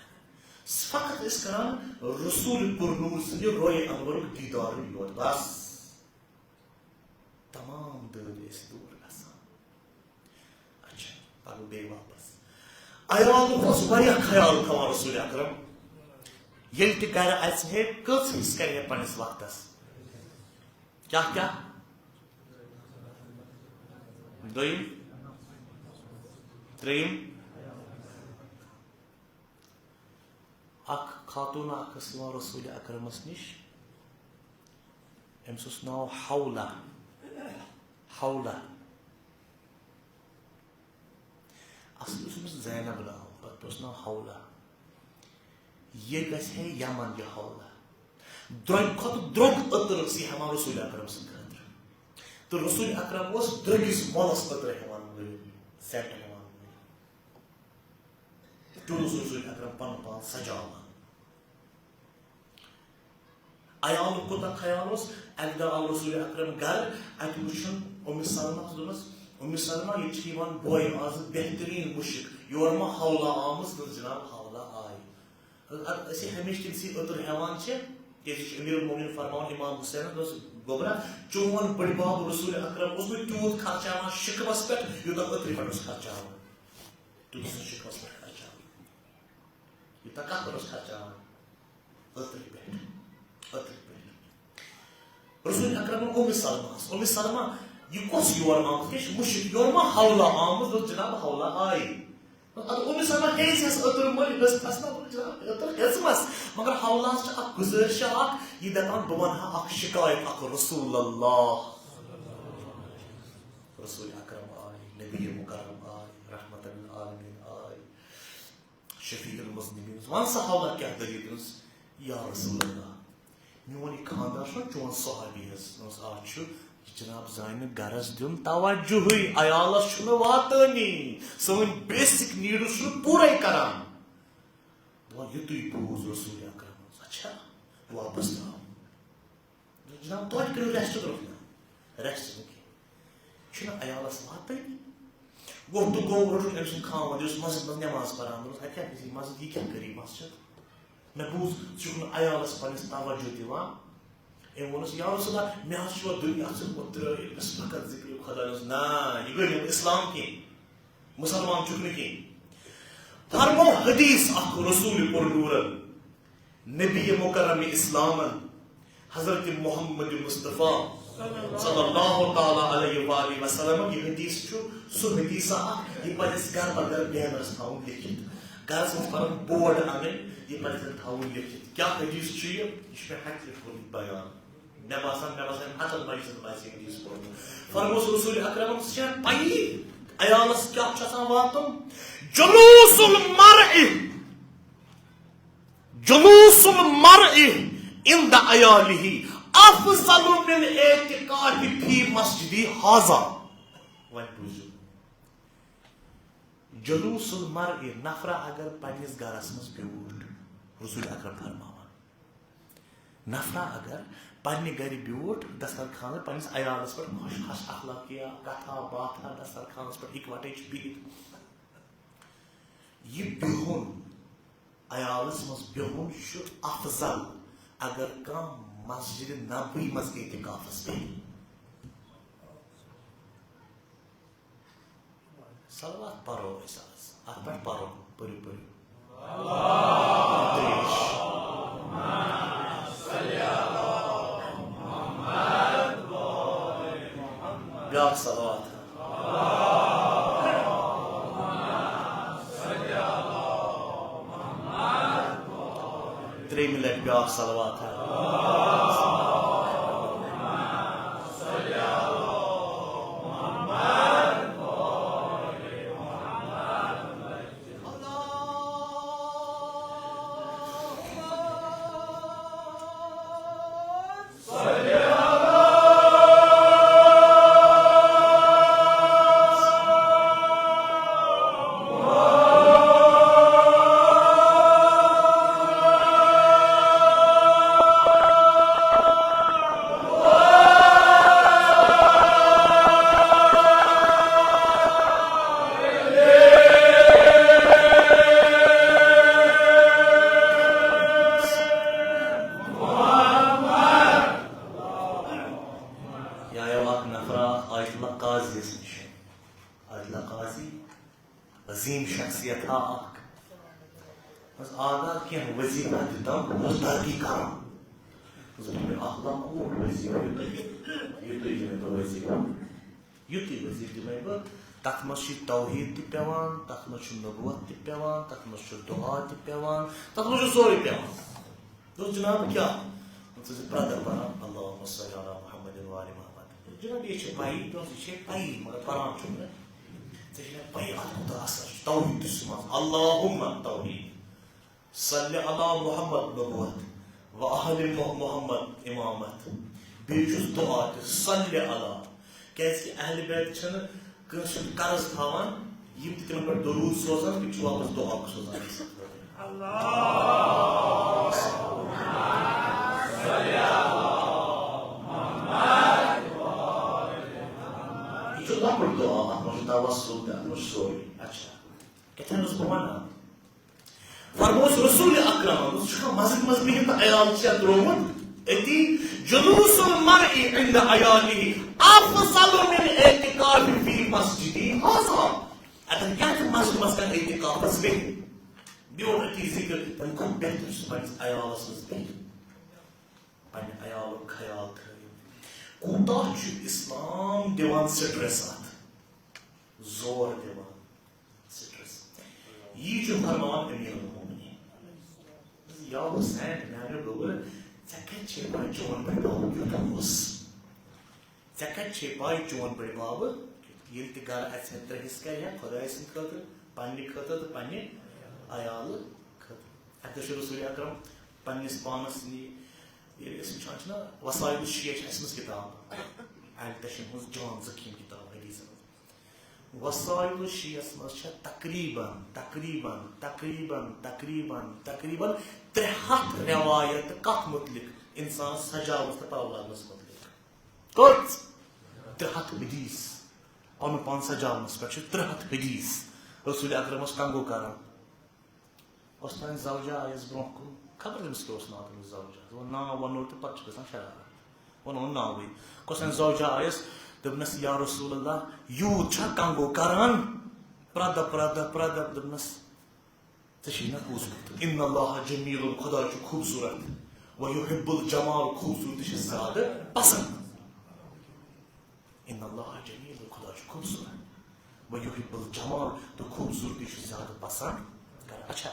فقط ٲسۍ کران رسول پُرنور سٕنٛدِ روے انورُک دیٖدارٕے یوت، بس۔ تمام دٲدۍ ٲسۍ دوٗر گژھان۔ اچھا، پَکو بیٚیہِ واپس۔ عیالُک اوس واریاہ خیال تھاوان رسول اکرم۔ ییٚلہِ تہِ گرِ اَژِ ہے، کٔژ حصہٕ کرِ ہے پننِس وقتس؟ کیٛاہ کیٛاہ؟ دوٚیِم، ترٛیٚیِم۔ اکھ خاتوٗن اکھ ٲس یِوان رسول اکرمس نِش، أمِس اوس ناو حولہ۔ حولہ۔ اصل اوس أمِس زینب ناو، پتہٕ اوس ناو حولہ۔ یہِ گژھِ ہے یمن یہِ حولہ۔ درٛوگہِ کھۄتہٕ درٛوگ عطر ٲس یہِ ہٮ۪وان رسول اکرم سٕنٛدِ خٲطرٕ۔ تہٕ رسول اکرم اوس درٛوگِس مۄلس عطر ہٮ۪وان مٔلۍ، scent ہٮ۪وان مٔلۍ۔ تیُتھ اوس رسول اکرم پنُن پان سجاوان۔ عیالُک کوٗتاہ خیال اوس، اکہِ دۄہ آو رسول اکرم گرٕ، اتہِ وُچھُن اُمہِ سلمہ، دوٚپمس، "اُمہِ سلمہ، ییٚتہِ چھِ یِوان بوے آز بہتریٖن مُشک، یور ما حولہ آمٕژ؟" دوٚپُس، "جناب، حولہ آیہِ۔" اَدٕ أسۍ ہمیشہِ تٔمۍ سٕے عطر ہٮ۪وان چھِ، کیٛازِ یہِ چھُ امیر المومنین فرماوان امام حسینَس دوٚپُس، گوٚبرا، چون بٔڈۍ بب رسول اکرم اوس نہٕ تیوٗت خرچاوان شِکمَس پٮ۪ٹھ، یوٗتاہ عطرِ پٮ۪ٹھ اوس خرچاوان۔ تیوٗت اوس نہٕ شِکمَس پٮ۪ٹھ خرچاوان۔ یوٗتاہ کَتھ پٮ۪ٹھ اوس خرچاوان؟ عطرِ پٮ۪ٹھ۔ عطرِ پٮ۪ٹھ۔ رسول اکرمن ام سلمہ ٲس۔ ام سلمہ، یہِ کۄس یور آمٕژ؟ یہِ چھِ مُشرِک۔ یور ما حولہ آمٕژ؟ دوٚپ، جناب، حولہ آیہِ۔ اَدٕ ام سلمہ ہیٚژ یَس عطر مٔلۍ، ٲس پھسنا، جناب، عطر ہیٚژمَس۔ مگر حولہ ہَس چھِ اَکھ گُزٲرِشہ اَکھ، یہِ دَپان، بہٕ وَنہٕ ہا اَکھ شِکایت اَکھ رسول اللہ۔ رسول اکرم آے، نبی مکرم آے، رحمت للعالمین آے، شفیع المذنبین۔ وَن سا حولہ کیٛاہ دٔلیٖل؟ دوٚپُس، یا رسول اللہ، میون یہِ خانٛدار چھُنہ چون صحابی حظ؟ دوٚپمَس، آ چھُ، یہِ جناب زانہِ نہٕ گرس دیُن توجہٕے، عیالس چھُنہٕ واتٲنی، سٲنۍ بیسک نیٖڈٕس چھُنہٕ پوٗرَے کران۔ وۄنۍ یُتُے بوٗز رسول اکرمس، اچھا، واپس درٛاو۔ جناب، توتہِ کٔرِو ریسٹ، دوٚپُکھ نہ، ریسٹ نہٕ کینٛہہ، چھُنہٕ عیالس واتٲنی۔ گوٚو تہٕ گوٚو، روٚٹُن أمۍ سُنٛد خاوند، یُس مسجد منٛز نٮ۪ماز پران، دوٚپُس، اَدٕ کیٛاہ گژھِ یہِ مسجد، یہِ کیٛاہ کٔرِ یہِ مسجد؟ مےٚ بوٗز، ژٕ چھُکھ نہٕ عیالَس پنٛنِس توجہ دِوان۔ أمۍ ووٚنُس، یا رسول اللہ، مےٚ حظ چھُ یورٕ دُنیا ژھٕنمُت ترٛٲوِتھ، بس فقط ذِکرِ خۄدایَس۔ نا، یہِ گٔے نہٕ اِسلام کینٛہہ، مُسلمان چھُکھ نہٕ کینٛہہ۔ فرمو حدیث اکھ رسول پر نورن، نبی مکرم اسلامن، حضرت محمد مصطفیٰ صلی اللہ تعالیٰ علیہ وآلہ وسلم، یہِ حدیث چھُ سُہ حدیثہ اکھ، یہِ پزِ اَسہِ گرٕ پتہٕ گرٕ بینرس تھاوُن لیکھِتھ۔ گرس منٛز پنُن بورڈ انٕنۍ، یہِ پزِ اَسہِ تھاوُن لیکھِتھ۔ کیٛاہ حدیث چھُ یہِ؟ یہِ چھُ مےٚ ہتہِ لٹہِ کوٚرمُت بیان۔ مےٚ باسان، مےٚ باسان، ہتن مجلسن منٛز آسہِ یہِ حدیث پوٚرمُت۔ فرموس رسول اکرمن، ژےٚ چھےٚ پَیی عیالس کیٛاہ چھُ آسان واتُن؟ جلوس المرء جلوس المرء عند عیالہ افضل من اعتکاف فی مسجدی ھذا۔ وۄنۍ بوٗزِو، جلوس المرء، نفرا اگر پننِس گرس منٛز بیوٗٹھ، رسول اکرم فرماوان، نفرا اگر پننہِ گرِ بیوٗٹھ دسترخوانس، پننِس عیالس پٮ۪ٹھ خۄش خۄش اخلٲقیہ کتھا باتھا دسترخوانس پٮ۪ٹھ اِکوٹے چھُ بِہِتھ، یہِ بِہُن عیالس منٛز بِہُن چھُ افضل، اگر کانٛہہ مسجد نبوی منٛز اعتکافس بیٚہہِ۔ صلوات پرو أسۍ آز، اتھ پٮ۪ٹھ پرو، پٔرِو، پٔرِو۔ ترٛیش۔ بیٛاکھ صلوات۔ ترٛیٚیِمہِ لٹہِ بیٛاکھ صلوات۔ یا یو اکھ نفرا آیت اللہ قاضیس نِش۔ آیت اللہ قاضی، عظیم شخصیت ہا اکھ۔ بس آگاہ کینٛہہ وظیفہ دِتم مستحقی کرم۔ بس بہٕ اکھ لۄکُٹ وظیفہٕ یُتُے، یُتُے دِمے بہٕ وظیفہٕ۔ یُتُے وظیفہٕ دِمے بہٕ۔ تتھ منٛز چھُ توحید تہِ پٮ۪وان، تتھ منٛز چھُ نبوت تہِ پٮ۪وان، تتھ منٛز چھُ دعا تہِ پٮ۪وان، تتھ منٛز چھُ سورُے پٮ۪وان۔ دوٚپُس، جناب، کیٛاہ؟ دوٚپُس، ژٕ چھُکھ پرٛٮ۪تھ دۄہ پران، اللہم صل علی محمد و آل محمد۔ جناب، یہِ چھِ پَیی، دوٚپُس، یہِ چھے پَیی، مگر پران چھُکھ نہٕ۔ ژےٚ چھےٚ نہٕ پَیی، اَتھ کوٗتاہ اثر چھُ توحیٖدَس منٛز۔ اللہم توحید۔ صلی علی محمد نبوت و آل مح-، محمد امامت۔ بیٚیہِ چھُس دعا تہِ، صلی علی۔ کیٛازِ کہِ اہل بیت چھِنہٕ کٲنٛسہِ ہُنٛد قرض تھاوان، یِم تہِ تِمن پٮ۪ٹھ درود سوزان، تِم چھِ واپس دعا سوزان۔ یہِ چھُ لۄکُٹ دعا، اَتھ منٛز چھُ توسل تہِ، اَتھ منٛز چھُ سورُے۔ اچھا، کیٛاہ تام اوسُس بہٕ وَنان؟ فرموس رسول تراوان، ژٕ چھُکھا مسجد منٛز بِہِتھ تہٕ عیال چھُ ژےٚ ترٛوومُت أتی؟ جلوس المرء عند عیاله افضل من اعتکاف فی مسجدی ھذا۔ اگر کیٛاہ چھُ مسجد منٛز کران اعتکافس بیٚہہِ، بیوٚن أتی ذِکر، تَمہِ کھۄتہٕ بہتر چھُ پننِس عیالس منٛز بِہِتھ، پننہِ عیالُک خیال تھٲوِتھ۔ کوٗتاہ چھُ اسلام دِوان سٹریس اتھ، زور دِوان سٹریس۔ یی چھُ فرماوان امیر المومنین، یا حسین، میانیو گوٚبرو، ژےٚ کتہِ چھے پاے چون بڑبب کیُتھ اوس؟ ژےٚ کتہِ چھے پاے چون بڑبب کیُتھ؟ ییٚلہِ تہِ گرٕ اژِ ہا، ترٛیٚہِس کرِ ہا خۄداے سٕنٛدِ خٲطرٕ، پننہِ خٲطرٕ تہٕ پننہِ عیالہٕ خٲطرٕ۔ اکہِ دۄہ چھُ رسول اکرم پننِس پانس نِش، ییٚلہِ أسۍ وٕچھان چھِنہ، وسائل الشیعہ چھِ اَسہِ منٛز کِتاب، اہل تشیعن ہٕنٛز جان زخیٖم کِتاب حدیثن ہٕنٛز۔ وسائل الشیعہ ہس منٛز چھےٚ تقریباً، تقریباً، تقریباً، تقریباً، تقریباً ترٛےٚ ہتھ روایت کتھ متعلق؟ انسان سجاونس تہٕ پلو لاگنس متعلق۔ کٔژ؟ ترٛےٚ ہتھ حدیث۔ پنُن پان سجاونس پٮ۪ٹھ چھِ ترٛےٚ ہتھ حدیث رسول اکرمس کنگو کران۔ اوس تام زوجہ آیس برونٛہہ کُن، خبر تٔمِس کیٛاہ اوس ناو تٔمِس زوجہ۔ دوٚپُن، ناو وَنو تہٕ پَتہٕ چھُ گژھان شرارت۔ ووٚنُن ناوٕے۔ کۄس تام زوجہ آیس، دوٚپنَس، یا رسول اللہ، یوٗت چھا کنگو کران؟ پرٛٮ۪تھ دۄہ، پرٛٮ۪تھ دۄہ، پرٛٮ۪تھ دۄہ۔ دوٚپنَس، ژےٚ چھُے نہ بوٗزمُت، ان اللہ جمیل، خدا چھُ خوٗبصوٗرت، و یحب الجمال، خوٗبصوٗرتی چھِ زیادٕ پسنٛد۔ ان اللہ جمیل، خدا چھُ خوٗبصوٗرت۔ و یحب الجمال، تہٕ خوٗبصوٗرتی چھُ زیادٕ پسنٛد کران۔ اچھا،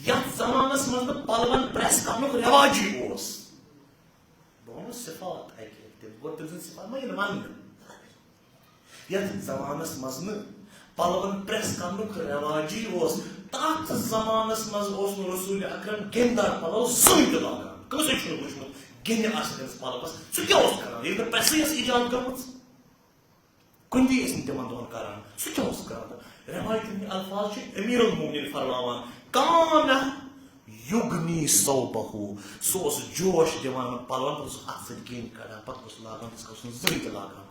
یتھ زمانس منٛز نہٕ پلون پریس کرنُک رواجی اوس، بہٕ وَنہٕ صفات اَکہِ لٹہِ، تِم گۄڈٕ تٔمۍ سٕنٛدۍ صفات ما یِن وننہٕ۔ یتھ زمانس منٛز نہٕ پلون پریس کرنُک رواجی اوس، تتھ زمانس منٛز اوس نہٕ رسول اکرم گیٚمہِ دار پلو زٕہٕنۍ تہِ لاگان۔ کٲنٛسے چھُنہٕ وُچھمُت گیٚنہِ آسہِ تٔمِس پلوس۔ سُہ کیٛاہ اوس کران ییٚلہِ نہٕ پریسٕے ٲس ایجاد کٔرمٕژ؟ کُنہِ تہِ ٲسۍ نہٕ تِمن دۄہن کران۔ سُہ کیٛاہ اوس کران؟ رٮ۪وایتن ہٕنٛدۍ الفاظ چھِ امیر المومنین فرماوان، کان یغنی ثوبہ، سُہ اوس جوش دِوان یِمن پلون، پتہٕ اوس اتھٕ سۭتۍ گیٚنۍ کڑان، پتہٕ اوس لاگان، تِتھ کٔنۍ اوس نہٕ زٕہٕنۍ تہِ لاگان۔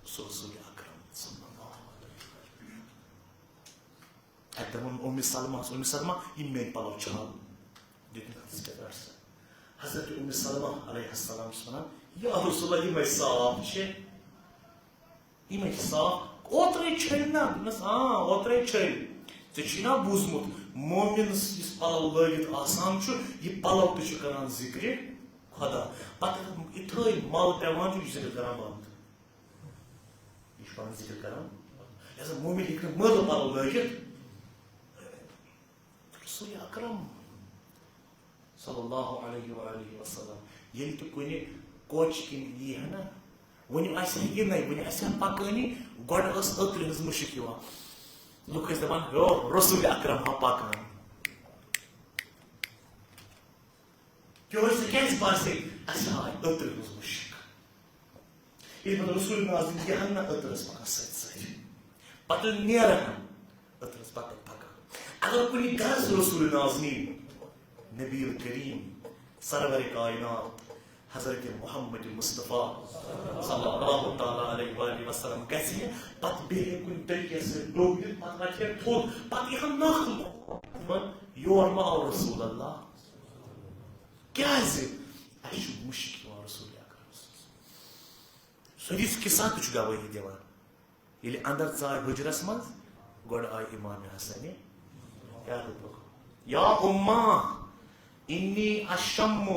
سُہ رسول اکرم صلی اللہ علیہ وسلم۔ اَکہِ دۄہ ووٚن اُمِ سلمہ ہَس، اُمِ سلمہ، یِم میٲنۍ پلو چھال۔ دیُت مےٚ اَتھس کٮ۪تھ رَٹھ سا۔ حضرت اُمِ سلمہ علیہ السلام چھُس وَنان، یا رسول اللہ، یِمے صاف چھِ، یِمے چھِ صاف۔ اوترَے چھٔلۍ نا؟ دوٚپنَس، آ، اوترَے چھٔلۍ۔ ژےٚ چھُے نا بوٗزمُت، مومِنَس یُس پلو لٲگِتھ آسان چھُ، یہِ پلو تہِ چھُ کران ذِکرِ خۄدا۔ پتہٕ یِتھٲے مَل پٮ۪وان چھُ، یہِ چھُ ذِکر کران بنٛد۔ یہِ چھُ پَنُن ذِکر کران۔ لہذا مومِن ہیٚکہِ نہٕ مٲلہٕ پَلو لٲگِتھ۔ رسول اکرم صلی اللہ علیہ وآلہ وسلم ییٚلہِ تہِ کُنہِ کوچہِ کِنۍ یی ہا نا، وُنہِ آسہِ ہا یِنَے، وُنہِ آسہِ ہا پَکٲنی، گۄڈٕ ٲس عطرِ ہٕنٛز مُشک یِوان۔ لُکھ ٲسۍ دَپان، "ہیو، رسول اکرم ہا پَکان۔" کیٛازِ، ژےٚ کیٛازِ باسے اَسہِ آے عطرِ ہٕنٛز مُشک؟ ییٚلہِ پَتہٕ رسول نازنیٖن یِہَن نہ عطرَس پَکان سۭتۍ سۭتۍ، پَتہٕ نیرٕ ہَن عطرَس پَتہٕ پَکان۔ اگر کُنہِ گرَس رسول نازنیٖن، نبی کریم، سرور کائنات، حضرت محمد مصطفیٰ صلی اللہ تعالیٰ علیہ وآلہ وسلم گژھِ ہے، پَتہٕ بیٚہہِ ہے کُنہِ طریٖقَس سۭتۍ ڈوٚب دِتھ، پَتہٕ وَتھِ ہے تھوٚد، پَتہٕ یِہَن ناخن، دَپان، یور ما آو رسول اللہ؟ کیٛازِ؟ اَسہِ چھُ مُشک یِوان رسول اکرم سٕنٛز۔ سُہ حدیث قصہ تہِ چھُ گوٲہی دِوان۔ ییٚلہِ اندر ژاے حُجرس منٛز، گۄڈٕ آے امام حسنِ، کیٛاہ دوٚپُکھ؟ یا امہ، انی اشم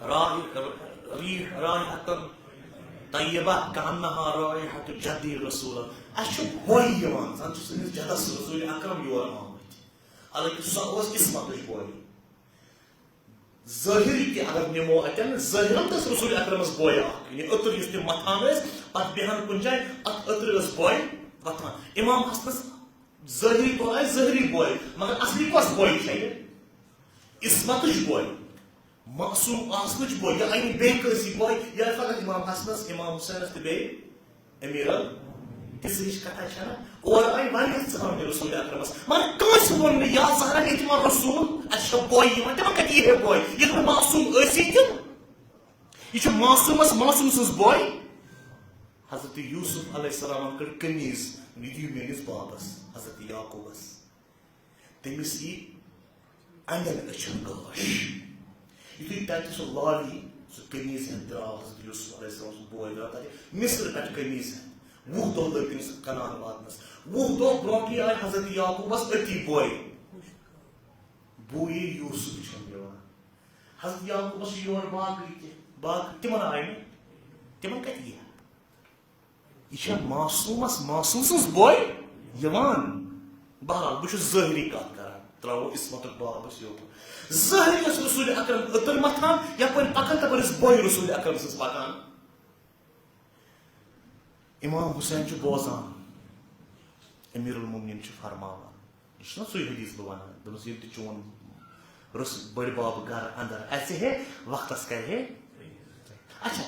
راہ-، ریح-، رائحة طیبہ کأنہا رائحة جدی رسول اللہ۔ اَسہِ چھُ بۄیہِ یِوان، زن چھُ سٲنِس جدس رسول اکرم یور آمٕتۍ۔ حالانکہ سۄ ٲس عصمتٕچ بۄے۔ ظٲہِر تہِ اگر نِمو اَتٮ۪ن، ظٲہِرن تہِ ٲس رسول اکرمس بۄے اکھ، یعنی عطر یُس تِم متھان ٲسۍ، پتہٕ بیٚہان کُنہِ جایہِ، اتھ عطرِ ٲس بۄے وۄتھان۔ امام حسنس ظٲہِری طور آسہِ ظٲہِری بۄے، مگر اصلی کۄس بۄے چھےٚ یہِ؟ عصمتٕچ بۄے، معصوم آسنٕچ بۄے، یا اَمہِ بیٚیہِ کٲنٛسہِ بۄے، یا فقط امام حسنس، امام حسینس تہٕ بیٚیہِ امیر ال-، تِژھ ہِش کتھا چھنہ۔ اورٕ آیہِ واریاہ ژھانٛڈنہِ رسول اکرمس، مگر کٲنٛسہِ ووٚن نہٕ، یا زہرا، ییٚتہِ ما رسول، اَسہِ چھےٚ بۄے یِوان، تِمن کتہِ یی ہے بۄے؟ ییٚلہِ نہٕ معصوم ٲسی تہِ، یہِ چھُ معصومس معصوم سٕنٛز بۄے۔ حضرت یوسف علیہ السلامن کٔڑ قمیٖض، یہِ دِیِو میٲنِس بابس، حضرت یعقوبس۔ تٔمِس یی اَنٮ۪ن أچھَن گاش۔ یُتھُے تَتہِ سُہ لالی، سُہ قمیٖض ہٮ۪تھ درٛاو حضرت یوسف علیہ السلام سُنٛد بوے، درٛاو تَتہِ مِصر پٮ۪ٹھ قمیٖض ہٮ۪تھ۔ وُہ دۄہ لٔگۍ تٔمِس کنعان واتنَس۔ وُہ دۄہ برونٛٹھٕے آے حضرت یعقوٗبَس أتی بوے۔ بویہِ یوسف چھُنہٕ یِوان۔ حضرت یعقوٗبَس چھُ یورٕ باقٕے تہِ، باقٕے تِمَن آے نہٕ۔ تِمَن کَتہِ یی ہا؟ یہِ چھا معصوٗمَس، معصوٗم سٕنٛز بوے یِوان؟ بہرحال، بہٕ چھُس ظٲہری کَتھ کَران، ترٛاوو عصمتُک باب أسۍ یوکُن۔ ظٲہری ٲس رسول اکرم أتٕر مَتھان، یَپٲرۍ پَکان تَپٲرۍ ٲس بوے رسول اکرم سٕنٛز پَکان۔ امام حسین چھُ بوزان، امیر المومنین چھُ فرماوان۔ یہِ چھُنہ سُے حدیث بہٕ وَنان، دوٚپمَس، ییٚلہِ تہِ چون رس-، بٔڑِ بَب گَرٕ اَندَر اَژِ ہے، وقتَس کَرِ ہے۔ اچھا،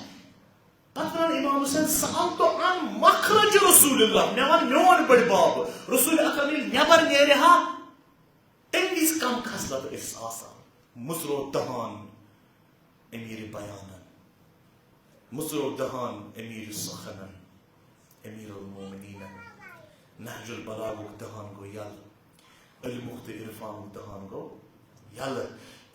پتہٕ وَنان امام حسین، سألت عن مخرج رسول اللہ، مےٚ وَن میون بٔڑِ بَب، رسول اکرم ییٚلہِ نٮ۪بر نیرِ ہا، تَمہِ وِزِ کم خصلت ٲسۍ آسان؟ مُژرو دہان امیر بیانن، مُژرو دہان امیر سخنن، امیر المومنینن، نہج البلاغُک دہان گوٚو یلہٕ۔ علمُک تہٕ عرفانُک دہان گوٚو یلہٕ۔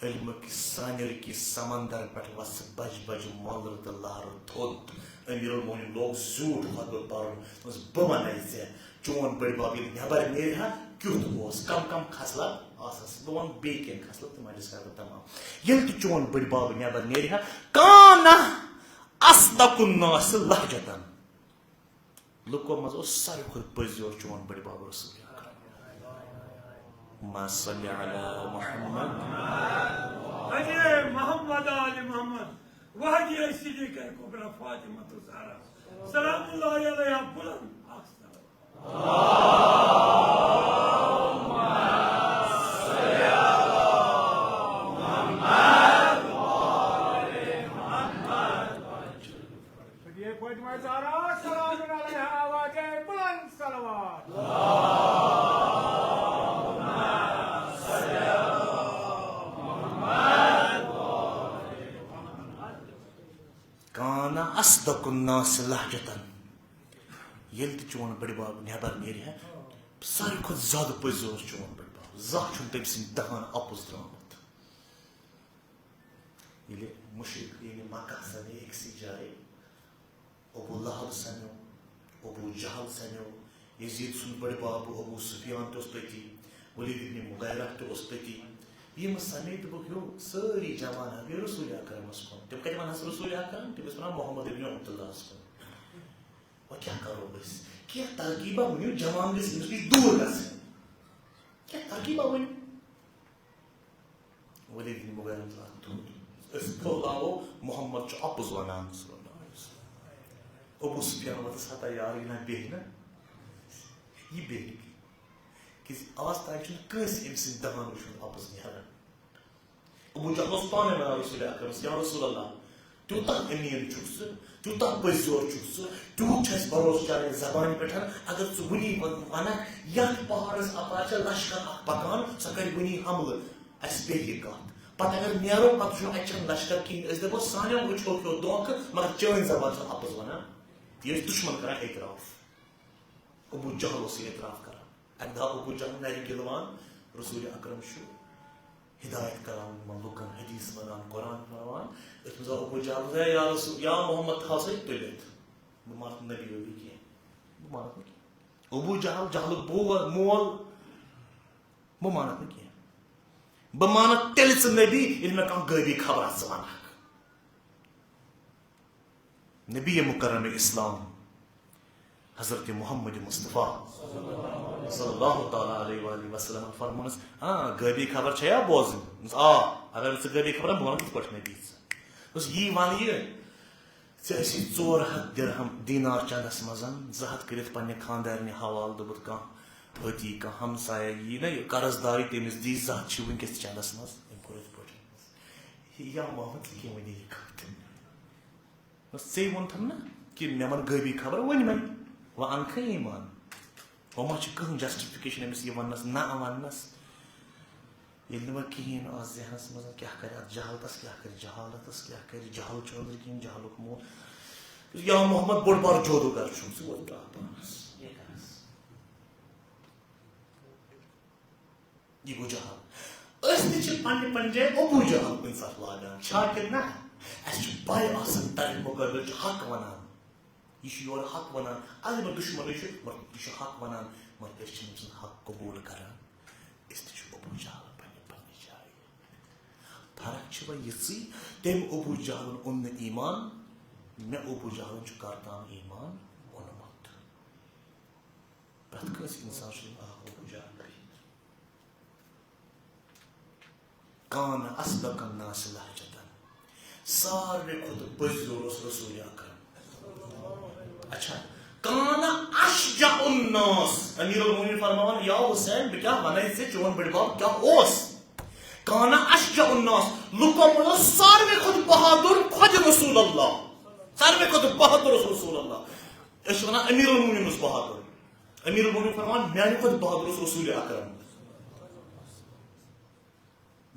علمہٕ کِس سرٛنٮ۪ر کِس سمندر پٮ۪ٹھ وَسہٕ بجہِ بجہِ مۄلرٕ تہٕ لہرٕ تھوٚد۔ امیر المومنین لوگ زیوٗٹھ خطبہٕ پرُن۔ دوٚپمَس، بہٕ وَنَے ژےٚ، چون بٔڑِ بَب ییٚلہِ نٮ۪بر نیرِ ہا، کیُتھ اوس، کم کم خصلت آسس۔ بہٕ وَنہٕ بیٚیہِ کینٛہہ خصلت، تِم حدیث کَرٕ بہٕ تمام۔ ییٚلہِ تہِ چون بٔڑِ بَب نٮ۪بر نیرِ ہا، کان اصدق الناس لہجتن۔ لُکو منٛز اوس ساروی کھۄتہٕ پٔزۍ یور چون بٔڑِ بَب رسول اکرم۔ ما صلی علی محمد۔ اجے محمد آل محمد، وحدی صدیقہ کبریٰ فاطمۃ الزہرا سلام اللہ علیہا بلند اکھ صلوات۔ فاطمہ زہرا سلام علیہا آواز بلند صلوات۔ کان اصدق الناس لہجتن۔ ییٚلہِ تہِ چون بٔڑِ بَب نٮ۪بر نیرِ ہا، ساروی کھۄتہٕ زیادٕ پٔزۍ اوس چون بٔڑِ بَب۔ زانٛہہ چھُنہٕ تٔمۍ سٕنٛدِ دہان اَپُز درٛامُت۔ ییٚلہِ مُشرِک یعنی مکہ سَمے أکسٕے جایہِ، ابو لہب سَمیو، ابو جہل سَمیو، یزید سُنٛد بٔڑِ بَب ابو سفیان تہِ اوس تٔتی، ولید ابن مغیرہ تہِ اوس تٔتی۔ یِم سَمے دوٚپُکھ، یو سٲری جوان ہا گٔے رسول اکرمس کُن۔ تِم کَتہِ وَنہَس رسول اکرم؟ تِم ٲسۍ وَنان محمد ابن عبداللہس کُن۔ وۄنۍ کیٛاہ کَرو أسۍ؟ کینٛہہ ترکیبہ ؤنِو، جوان گژھِ أمِس نِش دوٗر گژھٕنۍ۔ کینٛہہ ترکیبہ ؤنِو۔ ولید بن مغیرہ ترٛاو تھوٚد۔ أسۍ پھٔہلاوو، محمد چھُ اَپُز وَنان، صلی اللہ علیہ وسلم۔ ابو سفیان ووتُس ہتا یار، یہِ نہ بیٚہہِ نہٕ۔ یہِ بیٚہہِ نہٕ۔ کیٛازِ آز تام چھُنہٕ کٲنٛسہِ أمۍ سٕنٛدۍ دہان وٕچھمُت اَپُز نیران۔ ابو جہل اوس پانَے وَنان رسول اکرمس، یا رسول اللہ، تیوٗتاہ امیٖن چھُکھ ژٕ، تیوٗتاہ پٔزیور چھُکھ ژٕ، تیوٗت چھُ اَسہِ بھروسہٕ چانہِ زبانہِ پٮ۪ٹھ، اگر ژٕ وٕنی وَن-، وَنکھ، یَتھ پہاڑَس اَپارِ چھےٚ لشکر اَکھ پَکان، سۄ کَرِ وٕنی حملہٕ اَسہِ بیٚیہِ یہِ کَتھ۔ پَتہٕ اگر نیرو، پَتہٕ چھُنہٕ اَتہِ چھَنہٕ لشکر کِہیٖنۍ، أسۍ دَپو، سانیو أچھو کھیوٚو دھوکہٕ، مگر چٲنۍ زبان چھَنہٕ اَپُز وَنان۔ یہِ ٲسۍ دُشمَن کَران اعتراف۔ ابو جہل اوس یہِ اعتراف کَران۔ اَکہِ دۄہ ابو جہل نَرِ گِلوان، رسول اکرم چھُ ہدایت کران یِمن لُکن، حدیث ونان، قرآن پرناوان۔ أتھۍ منٛز آو ابو جہل، ہے یا رسول، یا محمد، تھاو سا یہِ تُلِتھ۔ بہٕ مانہٕ نہٕ نبی وبی کینٛہہ۔ بہٕ مانہٕ نہٕ کینٛہہ۔ ابو جہل، جہلُک بو-، مول، بہٕ مانہٕ نہٕ کینٛہہ۔ بہٕ مانہٕ تیٚلہِ ژٕ نبی، ییٚلہِ مےٚ کانٛہہ غٲبی خبرا ژٕ ونکھ۔ نبی مکرم اسلام حضرت محمد مصطفیٰ صلی اللہ تعالیٰ علیہ وآلہ وسلم فرمونس، آ، غٲبی خبر چھیا بوزٕنۍ؟ دوٚپمَس، آ، اگر ژٕ غٲبی خبر بہٕ وَنہٕ کِتھ پٲٹھۍ نبی ژٕ؟ دوٚپُس، یی وَن یہِ، ژےٚ ٲسی ژور ہَتھ درہم دینار چندس منٛز، زٕ ہَتھ کٔرِتھ پننہِ خاندارنہِ حوالہٕ، دوٚپُتھ، کانٛہہ أتی کانٛہہ ہمسایہ یی نہ یہِ قرض دارٕے، تٔمِس دی زٕ ہَتھ، چھِ وٕنکیٚس تہِ چندس منٛز۔ أمۍ کوٚر یِتھ پٲٹھۍ۔ یا محمد، ژٕ کیٛاہ وَنہِ یہِ کَتھ؟ بس ژےٚ ووٚنتھم نہ کہِ مےٚ وَن غٲبی خبر، ؤنۍ مےٚ، وۄنۍ اَنکھٕ ایمان؟ وۄنۍ ما چھِ کٕہٕنۍ justification أمِس یہِ وَننَس، نہ وَننَس؟ ییٚلہِ نہٕ وۄنۍ کِہیٖنۍ آسہِ ذہنَس منٛز، کیٛاہ کَرِ اَتھ جہالتَس، کیٛاہ کَرِ جہالتَس، کیٛاہ کَرِ؟ جہل چھُ أنٛدرٕ کِنۍ، جہلُک مول۔ یا محمد، بوٚڑ بار جادوگر چھُکھ ژٕ، وۄنۍ ترٛاو پانَس۔ یہِ کَرَس۔ یہِ گوٚو جہل۔ أسۍ تہِ چھِ پننہِ پننہِ جایہِ ابو جہل کُنہِ ساتہٕ لاگان، چھا کِنہٕ نہ؟ اَسہِ چھُ پَے آسان، طرفہِ مُقابلہٕ چھُ حق وَنان، یہِ چھُ یورٕ حق وَنان، اَلبتہ دُشمَنٕے چھُ، مگر یہِ چھُ حق وَنان، مگر أسۍ چھِنہٕ أمۍ سُنٛد حق قبوٗل کران۔ أسۍ تہِ چھِ ابو جہل پننہِ پننہِ جایہِ۔ فرق چھِ وۄنۍ یِژٕے، تٔمۍ ابو جہلن اوٚن نہٕ ایمان، مےٚ ابو جہلن چھُ کرتام ایمان اوٚنمُت۔ پرٛٮ۪تھ کٲنٛسہِ اِنسان سُنٛد اکھ ابو جہل بِہِتھ۔ کان اصدق الناس لہجتن، ساروے کھۄتہٕ پٔزۍ زور اوس رسول اکرم۔ اچھا، کان اشجع الناس، امیر المومنین فرماوان، یا حسین، بہٕ کیٛاہ ونے ژےٚ، چون بٔڈۍ بب کیٛاہ اوس؟ کان اشجع الناس، لُکو منٛز اوس ساروے کھۄتہٕ بہادُر خۄد رسول اللہ، ساروے کھۄتہٕ بہادُر اوس رسول اللہ۔ أسۍ چھِ وَنان، امیر المومنین اوس بہادُر۔ امیر المومنین فرمان، میانہِ کھۄتہٕ بہادُر اوس رسول اکرم۔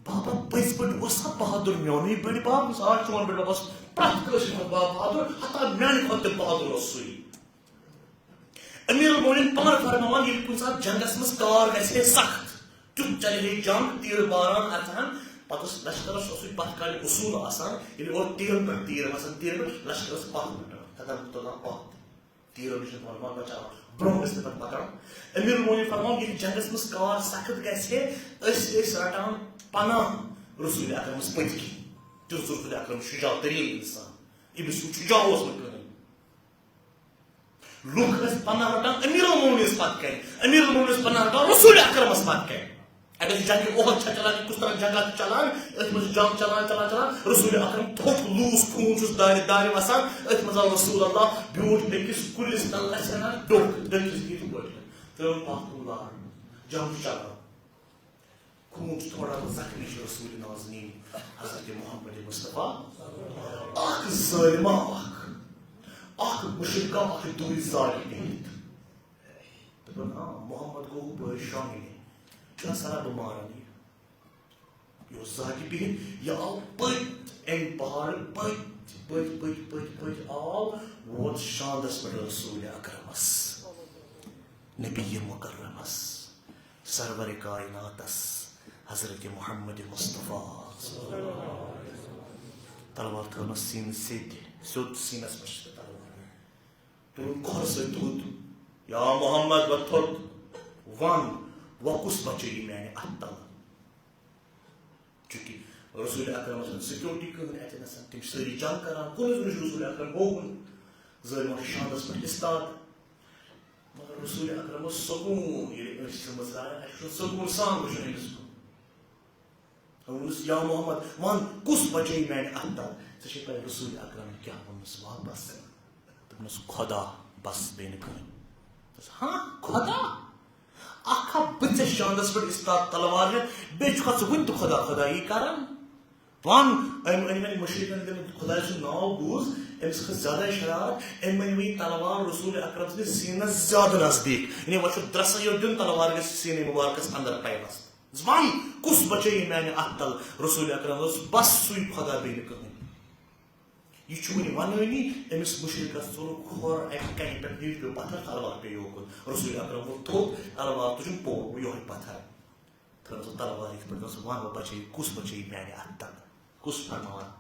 بابا، پٔزۍ پٲٹھۍ اوس سا بہادُر میونُے بٔڈۍ بب؟ آ، چون بٔڈۍ بب اوس پرٛٮ۪تھ کٲنٛسہِ کھۄتہٕ بہادُر، حتی میانہِ کھۄتہٕ تہِ بہادُر اوس سُے۔ امیر المومنین پانہٕ فرماوان، ییٚلہِ کُنہِ ساتہٕ جنگس منٛز کار گژھِ ہے سخت، تیُتھ چلہِ ہے جنگ، تیٖر باران اژہن، پتہٕ اوس لشکرس اوسُے پتھ کالہِ اصوٗل آسان، ییٚلہِ اورٕ تیٖرن پٮ۪ٹھ تیٖر وسان، تیٖرن پٮ۪ٹھ لشکرس پتھ پٮ۪ٹھ، تتٮ۪ن تُلان پتھ۔ تیٖرو نِش چھُنہٕ پانہٕ پتھ بچاوان۔ برونٛہہ ٲسۍ نہٕ پتہٕ پکان۔ امیر المومنین فرماوان، ییٚلہِ جنگس منٛز کار سخت گژھِ ہے، أسۍ ٲسۍ رٹان پناہ رسول اکرمس پٔتۍ کِنۍ۔ تیُتھ اوس رسول اکرم شجاع تریٖن انسان۔ أمِس ہیوٗ شجاع اوس نہٕ کٕہٕنۍ۔ لُکھ ٲسۍ پناہ رٹان امیر المومنینس پتہٕ کنہِ، امیر المومنینس پناہ رٹان رسول اکرمس پتہٕ کنہِ۔ اگر یہِ جنگ احد چھا چلان، یہِ کُس طرح جنگا چھُ چلان، أتھۍ منٛز چھُ جنگ چلان، چلان، چلان۔ رسول اکرم تھوٚک لوٗس، خوٗن چھُس دارِ دارِ وسان۔ أتھۍ منٛز آو رسول اللہ بیوٗٹھ بیٚکِس کُلِس تل، لژھِ ہنا ڈوٚکھ، ڈٔکِس یِتھ پٲٹھۍ۔ ترٛٲو پتھ کُن لار، جنگ چھُ چلان۔ خوٗن چھُ تھوڑا بہت زخمی چھُ رسول نازنین حضرت محمد مصطفیٰ۔ اکھ ظٲلما اکھ، اکھ مشرکا اکھ دوٗرِ زالہِ بِہِتھ۔ دوٚپُن، آ، محمد گوٚو ہُپٲرۍ شۄنٛگنہِ۔ چھُنہ سَنا بہٕ مارَن یہِ؟ یہِ اوس زالہِ بِہِتھ، یہِ آو پٔتۍ اَمہِ پہاڑٕ پٔتۍ، پٔتۍ، پٔتۍ، پٔتۍ، پٔتۍ آو، ووت شاندَس پٮ۪ٹھ رسول اکرمس، نبی مکرمس، سرور کائناتس، حضرت محمد مصطفیٰ۔ تلوار تھٲونَس سیٖنہٕ سیٚدِ، سیوٚد سیٖنَس پٮ۪ٹھ چھِ تلوار۔ تُلُن کھۄر سۭتۍ تھوٚد۔ یا محمد، وۄتھ تھوٚد۔ وَن، وۄنۍ کُس بچٲیی میانہِ اَتھٕ تَلہٕ؟ چونکہ رسول اکرمس چھنہٕ سیکورٹی کٕہٕنۍ اَتٮ۪ن آسان، تِم چھِ سٲری جنگ کران، کُنُے زوٚن چھُ رسول اکرم ہووُن۔ ظٲلمَس چھُ شاندَس پٮ۪ٹھ استاد۔ مگر رسول اکرم اوس سکوٗن، ییٚلہِ أنٛجہِ چھِ مٕژراوان، اَسہِ چھُ سکوٗن سان وٕچھُن أمِس کُن۔ ووٚنُس، یا محمد، وَن، کُس بچٲیی میانہِ اَتھٕ تَل؟ ژےٚ چھے پَے رسول اکرمن کیٛاہ ووٚنُس واپس؟ دوٚپنَس، خۄدا، بس، بیٚیہِ نہٕ کٕہٕنۍ۔ دوٚپنَس، ہاں، خۄدا؟ اکھ ہا بہٕ ژےٚ شاندَس پٮ۪ٹھ استاد تلوار ہٮ۪تھ، بیٚیہِ چھُکھا ژٕ وُنہِ تہِ خۄدا خۄدایی کران؟ وَن، أمۍ، أمۍ، أمۍ مُشرِکَن ییٚلہِ خۄداے سُنٛد ناو بوٗز، أمِس کھٔژ زیادَے شرارت، أمۍ أنۍ وۄنۍ تلوار رسول اکرم سٕنٛدِس سیٖنَس زیادٕ نزدیٖک، یعنی وۄنۍ چھُ درٛسَے یوت دیُن، تلوار گژھِ سیٖنَے مُبارکَس اندر پیوست۔ وَن، کُس بچٲیی میانہِ اَتھٕ تَل؟ رسول اکرم دوٚپُس، بس سُے خۄدا، بیٚیہِ نہٕ کٕہٕنۍ۔ یہِ چھُ وُنہِ وَنٲنی، أمِس مُشرِکَس ژوٚلُکھ کھۄر اَکہِ کَنہِ پٮ۪ٹھ، ییٚتہِ پیوٚو پَتھر، تلوار پیٚیہِ یوکُن۔ رسول اکرم ووٚتھ تھوٚد، تلوار تُجُن، پوٚو یِہوٚے پَتھر۔ تھٲونَس تلوار یِتھ پٲٹھۍ، دوٚپُس، وَن وۄنۍ بچٲیی، کُس بچٲیی میانہِ اَتھٕ تَل؟ کُس فرماوان؟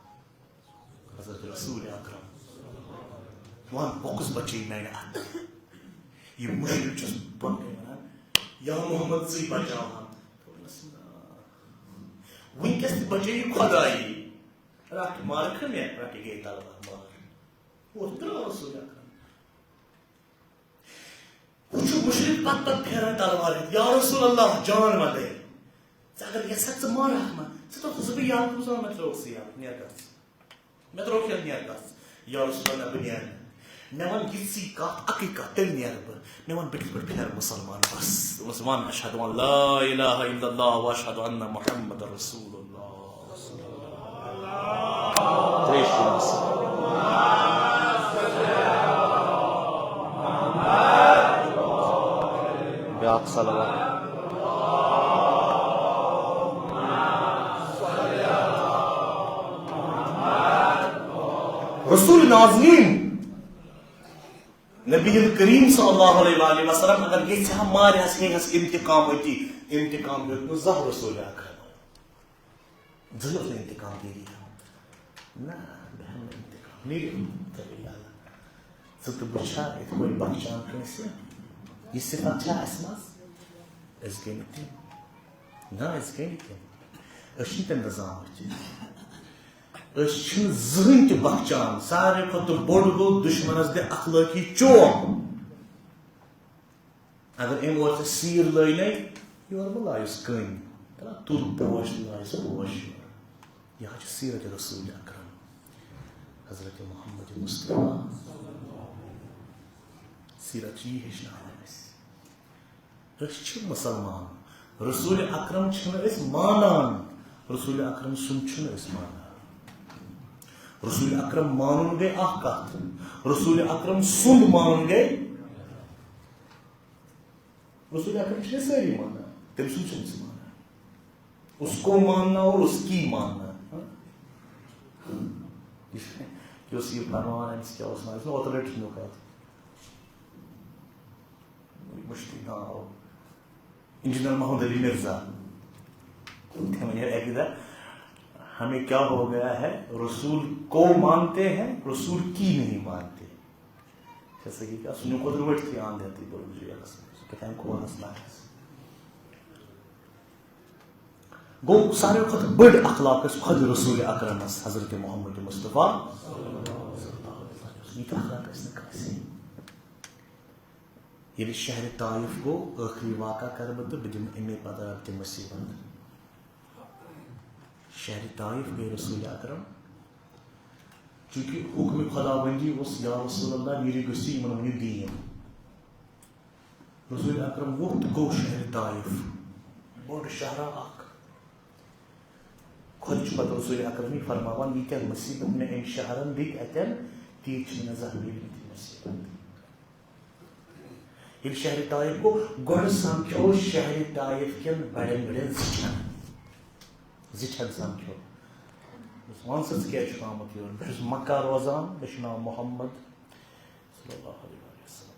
حضرت رسول اکرم۔ وَن، وۄنۍ کُس بچٲیی میانہِ اَتھٕ؟ یہِ مُشرِک چھُس بۄنہٕ کَنہِ وَنان، یا محمد، ژٕے بچاوہَن۔ دوٚپنَس، نہ۔ وٕنکیٚس تہِ بچٲیی خۄدایی۔ رَٹھ مارکھٕ مےٚ، رَٹہِ گٔے تلوار مار۔ ووٚتھ درٛاو رسول اکرم۔ ہُہ چھُ مُشرِک پتہٕ پتہٕ پھیران تلوار ہٮ۪تھ، یا رسول اللہ، جان وَدَے۔ ژٕ اگر یژھکھ ژٕ مارکھ مےٚ، ژٕ ترٛاوتھٕ بہٕ یَلہٕ، بہٕ زانہٕ مےٚ ترٛووُکھ ژٕ یَلہٕ، نیر گژھ۔ مےٚ ترٛووُکھ یَلہٕ، نیر گژھ۔ یا رسول اللہ، نہ، بہٕ نیرٕ نہٕ۔ مےٚ وَن یِژٕے کَتھ، اَکٕے کَتھ، تیٚلہِ نیرٕ بہٕ۔ مےٚ وَن، بہٕ کِتھ پٲٹھۍ پھیرٕ مُسلمان؟ بس۔ دوٚپمَس، وَن، اشہد ان لا الہ الا اللہ و اشہد ان محمد رسول اللہ۔ ترٛیٚیہِ شیٖرِن سۭتۍ۔ بیٛاکھ صلوات۔ رسول نازنین، نبی کریم صلی اللہ علیہ وآلہ وسلم اگر یژھِ ہا مارِ ہس، ہے ہس انتقام أتی، انتقام ہیوٚت نہٕ زانٛہہ رسول اکرم۔ زٕہٕے اوس نہٕ انتقام گیری ہٮ۪وان۔ نہ، بہٕ ہٮ۪مہٕ نہٕ انتقام۔ نیٖرِو، کٔرِو یَلہٕ۔ ژٕ تہٕ بہٕ چھا یِتھ پٲٹھۍ بخچان کٲنٛسہِ؟ یہِ صفت چھا اَسہِ منٛز؟ أسۍ گٔے نہٕ تِم۔ نہ، أسۍ گٔے نہٕ تِم۔ أسۍ چھِنہٕ تَمہِ دۄہ زامٕتۍ۔ أسۍ چھِنہٕ زٕہٕنۍ تہِ بخچان۔ ساروی کھۄتہٕ بوٚڑ گوٚو دُشمنس دِ اخلٲقی چوب۔ اگر أمۍ اورٕ ژےٚ سیٖر لٲج نے، یورٕ مہٕ لایُس کٔنۍ۔ ترٛاو تُل پوش تہٕ لایُس پوش یورٕ۔ یہِ حظ چھِ سیٖرت رسول اکرم، حضرت محمد مصطفیٰ۔ سیٖرت چھِ یی ہیٚچھناوان اَسہِ۔ أسۍ چھِ مُسلمان۔ رسول اکرم چھِنہٕ أسۍ مانان۔ رسول اکرم سُنٛد چھِنہٕ أسۍ مانان۔ رسول اکرم مانُن گٔے اکھ کتھ، رسول اکرم سُنٛد مانُن گٔے۔ رسول اکرم چھِنہٕ سٲری مانان، تٔمۍ سُنٛد چھِنہٕ أسۍ مانان۔ اس کو ماننا اور اس کی ماننا۔ ہاں؟ یُس یہِ فرمان أمِس کیٛاہ اوس ناو؟ یُس مےٚ اوترٕ رٔٹِتھ نیوٗکھ اَتہِ۔ مُشتی ناو۔ انجینئر محمد علی مرزا۔ تٔمۍ وَنہِ اَکہِ دۄہ، "ہمیں کیا ہو گیا ہے، رسول کو مانتے ہیں، رسول کی نہیں مانتے۔" چھےٚ صحیح کَتھ؟ سُہ نیوٗکھ رٔٹتھٕے اَنٛد ہٮ۪تھٕے، دوٚپُکھ، "یہِ کَتھ کھووُر ہَس لَگَس۔" گوٚو ساروی کھۄتہٕ بٔڑ اخلاق ٲسۍ خۄد رسول اکرمس، حضرت محمد مصطفیٰ۔ یہِ تہِ اخلاق ٲسۍ نہٕ کٲنٛسہِ۔ ییٚلہِ شہرِ طائف گوٚو، ٲخری واقعہ کرٕ بہٕ تہٕ بہٕ دِمہٕ اَمے پتہٕ رب تہِ مصیبت۔ شہرِ طائف گٔے رسول اکرم، چونکہ حکم خداوندی اوس، یا رسول اللہ، نیٖرِو گٔژھِو یِمن ؤنِو دیٖن۔ رسول اکرم ووٚتھ تہٕ گوٚو شہرِ طائف، بوٚڑ شہرا اکھ۔ خۄد چھُ پتہٕ رسول اکرم یہِ فرماوان، ییٖتیٛاہ مصیبت مےٚ أمۍ شہرن دِتۍ اَتٮ۪ن، تیٖتۍ چھِ مےٚ زانٛہہ میٖلمٕتۍ مصیبت۔ ییٚلہِ شہرِ طائف گوٚو، گۄڈٕ سمکھیو شہرِ طائف کٮ۪ن بڑٮ۪ن بڑٮ۪ن زِٹھٮ۪ن۔ زِٹھٮ۪ن سمکھیو۔ دوٚپُس، "وَن سا، ژٕ کیٛازِ چھُکھ آمُت یور؟" "بہٕ چھُس مکہ روزان، مےٚ چھُ ناو محمد صلی اللہ علیہ وسلم۔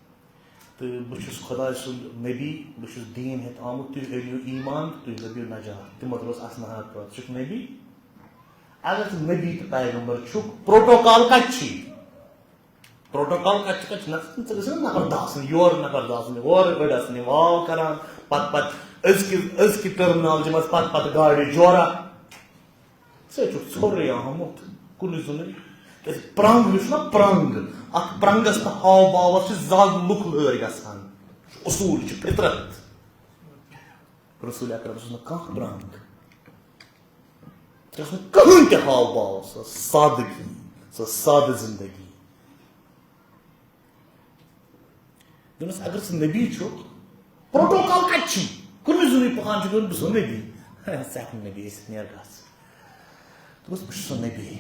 تہٕ بہٕ چھُس خۄداے سُنٛد نبی، بہٕ چھُس دیٖن ہٮ۪تھ آمُت، تُہۍ أنِو ایمان، تُہۍ لٔبِو نجات۔" تِمو دوٚپُس، "اَسنہٕ ہا، ژٕ چھُکھ نبی؟ اگر ژٕ نبی تہٕ پیغمبر چھُکھ، پروٹوکال کَتہِ چھی؟ پروٹوکال کَتہِ چھُ، کَتہِ چھُ؟ نہ، ژٕ گژھِ نا نفر دَہ آسٕنۍ، یورٕ نفر دَہ آسٕنۍ، اورٕ أڑۍ آسٕنۍ، واو کران، پتہٕ، پتہٕ أزکہِ، أزکہِ ٹرمنالجی منٛز پتہٕ، پتہٕ گاڑِ جورا۔" ژےٚ چھُکھ ژھوٚرُے آمُت، کُنُے زوٚنُے۔ کیٛازِ پرٛنٛگ یُس چھُنہ پرٛنٛگ، اَتھ پرٛنٛگَس تہٕ ہاو باوَس چھِ زَگ لُکھ لٲرۍ گژھان۔ یہِ چھُ اصوٗل، یہِ چھِ فطرت۔ رسول اکرم اوس نہٕ کانٛہہ پرٛنٛگ۔ ژےٚ اوس نہٕ کٕہٕنۍ تہِ ہاو باو، سۄ ٲس سادٕگی، سۄ ٲس سادٕ زندگی۔ دوٚپمَس، "اگر ژٕ نبی چھُکھ، پروٹوکال کَتہِ چھی؟ کُنُے زوٚنُے پَکان چھُکھ، بہٕ چھُسو نبی۔" "ژٕ ہٮ۪کھ نہٕ نبی ٲسِتھ، نیر گژھ۔" دوٚپمَس، "بہٕ چھُسو نبی۔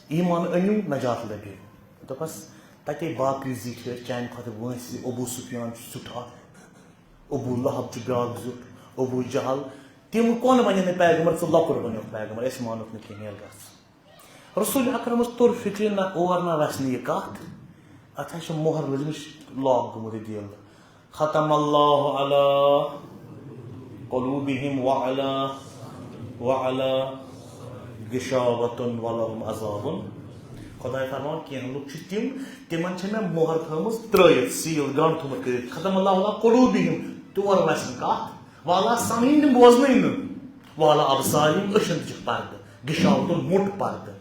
ایمان أنِو، نجات لٔبِو۔" دوٚپمَس، "تَتے باقٕے زِٹھۍ ٲسۍ چانہِ کھۄتہٕ وٲنٛسہِ، ابو سفیان چھُ زیُٹھ اَکھ، ابو لہب چھُ بیٛاکھ زیُٹھ، ابو جہل، تِم کون بَنن نہٕ پیغمبر، ژٕ لۄکُٹ بَنیوکھ پیغمبر، أسۍ مانوکھ نہٕ کِہیٖنۍ، نیر گژھ۔" رسول اکرمس توٚر فکرِ نہ اور نہ وسنہِ یہِ کتھ۔ اتھ حظ چھِ مۄہر لٔجمٕژ، لاک گوٚمُت یہِ دِل۔ ختم اللہ علی قلوبہم وعلی، وعلی غشاوۃ ولہم عذاب۔ خداے فرماوان، کینٛہہ لُکھ چھِ تِم، تِمن چھِ مےٚ مۄہر تھٲومٕژ ترٲیِتھ، سیٖل، گنڈ تھوٚومُت کٔرِتھ۔ ختم اللہ علی قلوبہم، تور وسنہِ کتھ۔ وعلی سمعہم، تِم بوزنٕے نہٕ۔ وعلی ابصارہم، أچھن تہِ چھُ پردٕ۔ غشاوتن موٚٹ پردٕ۔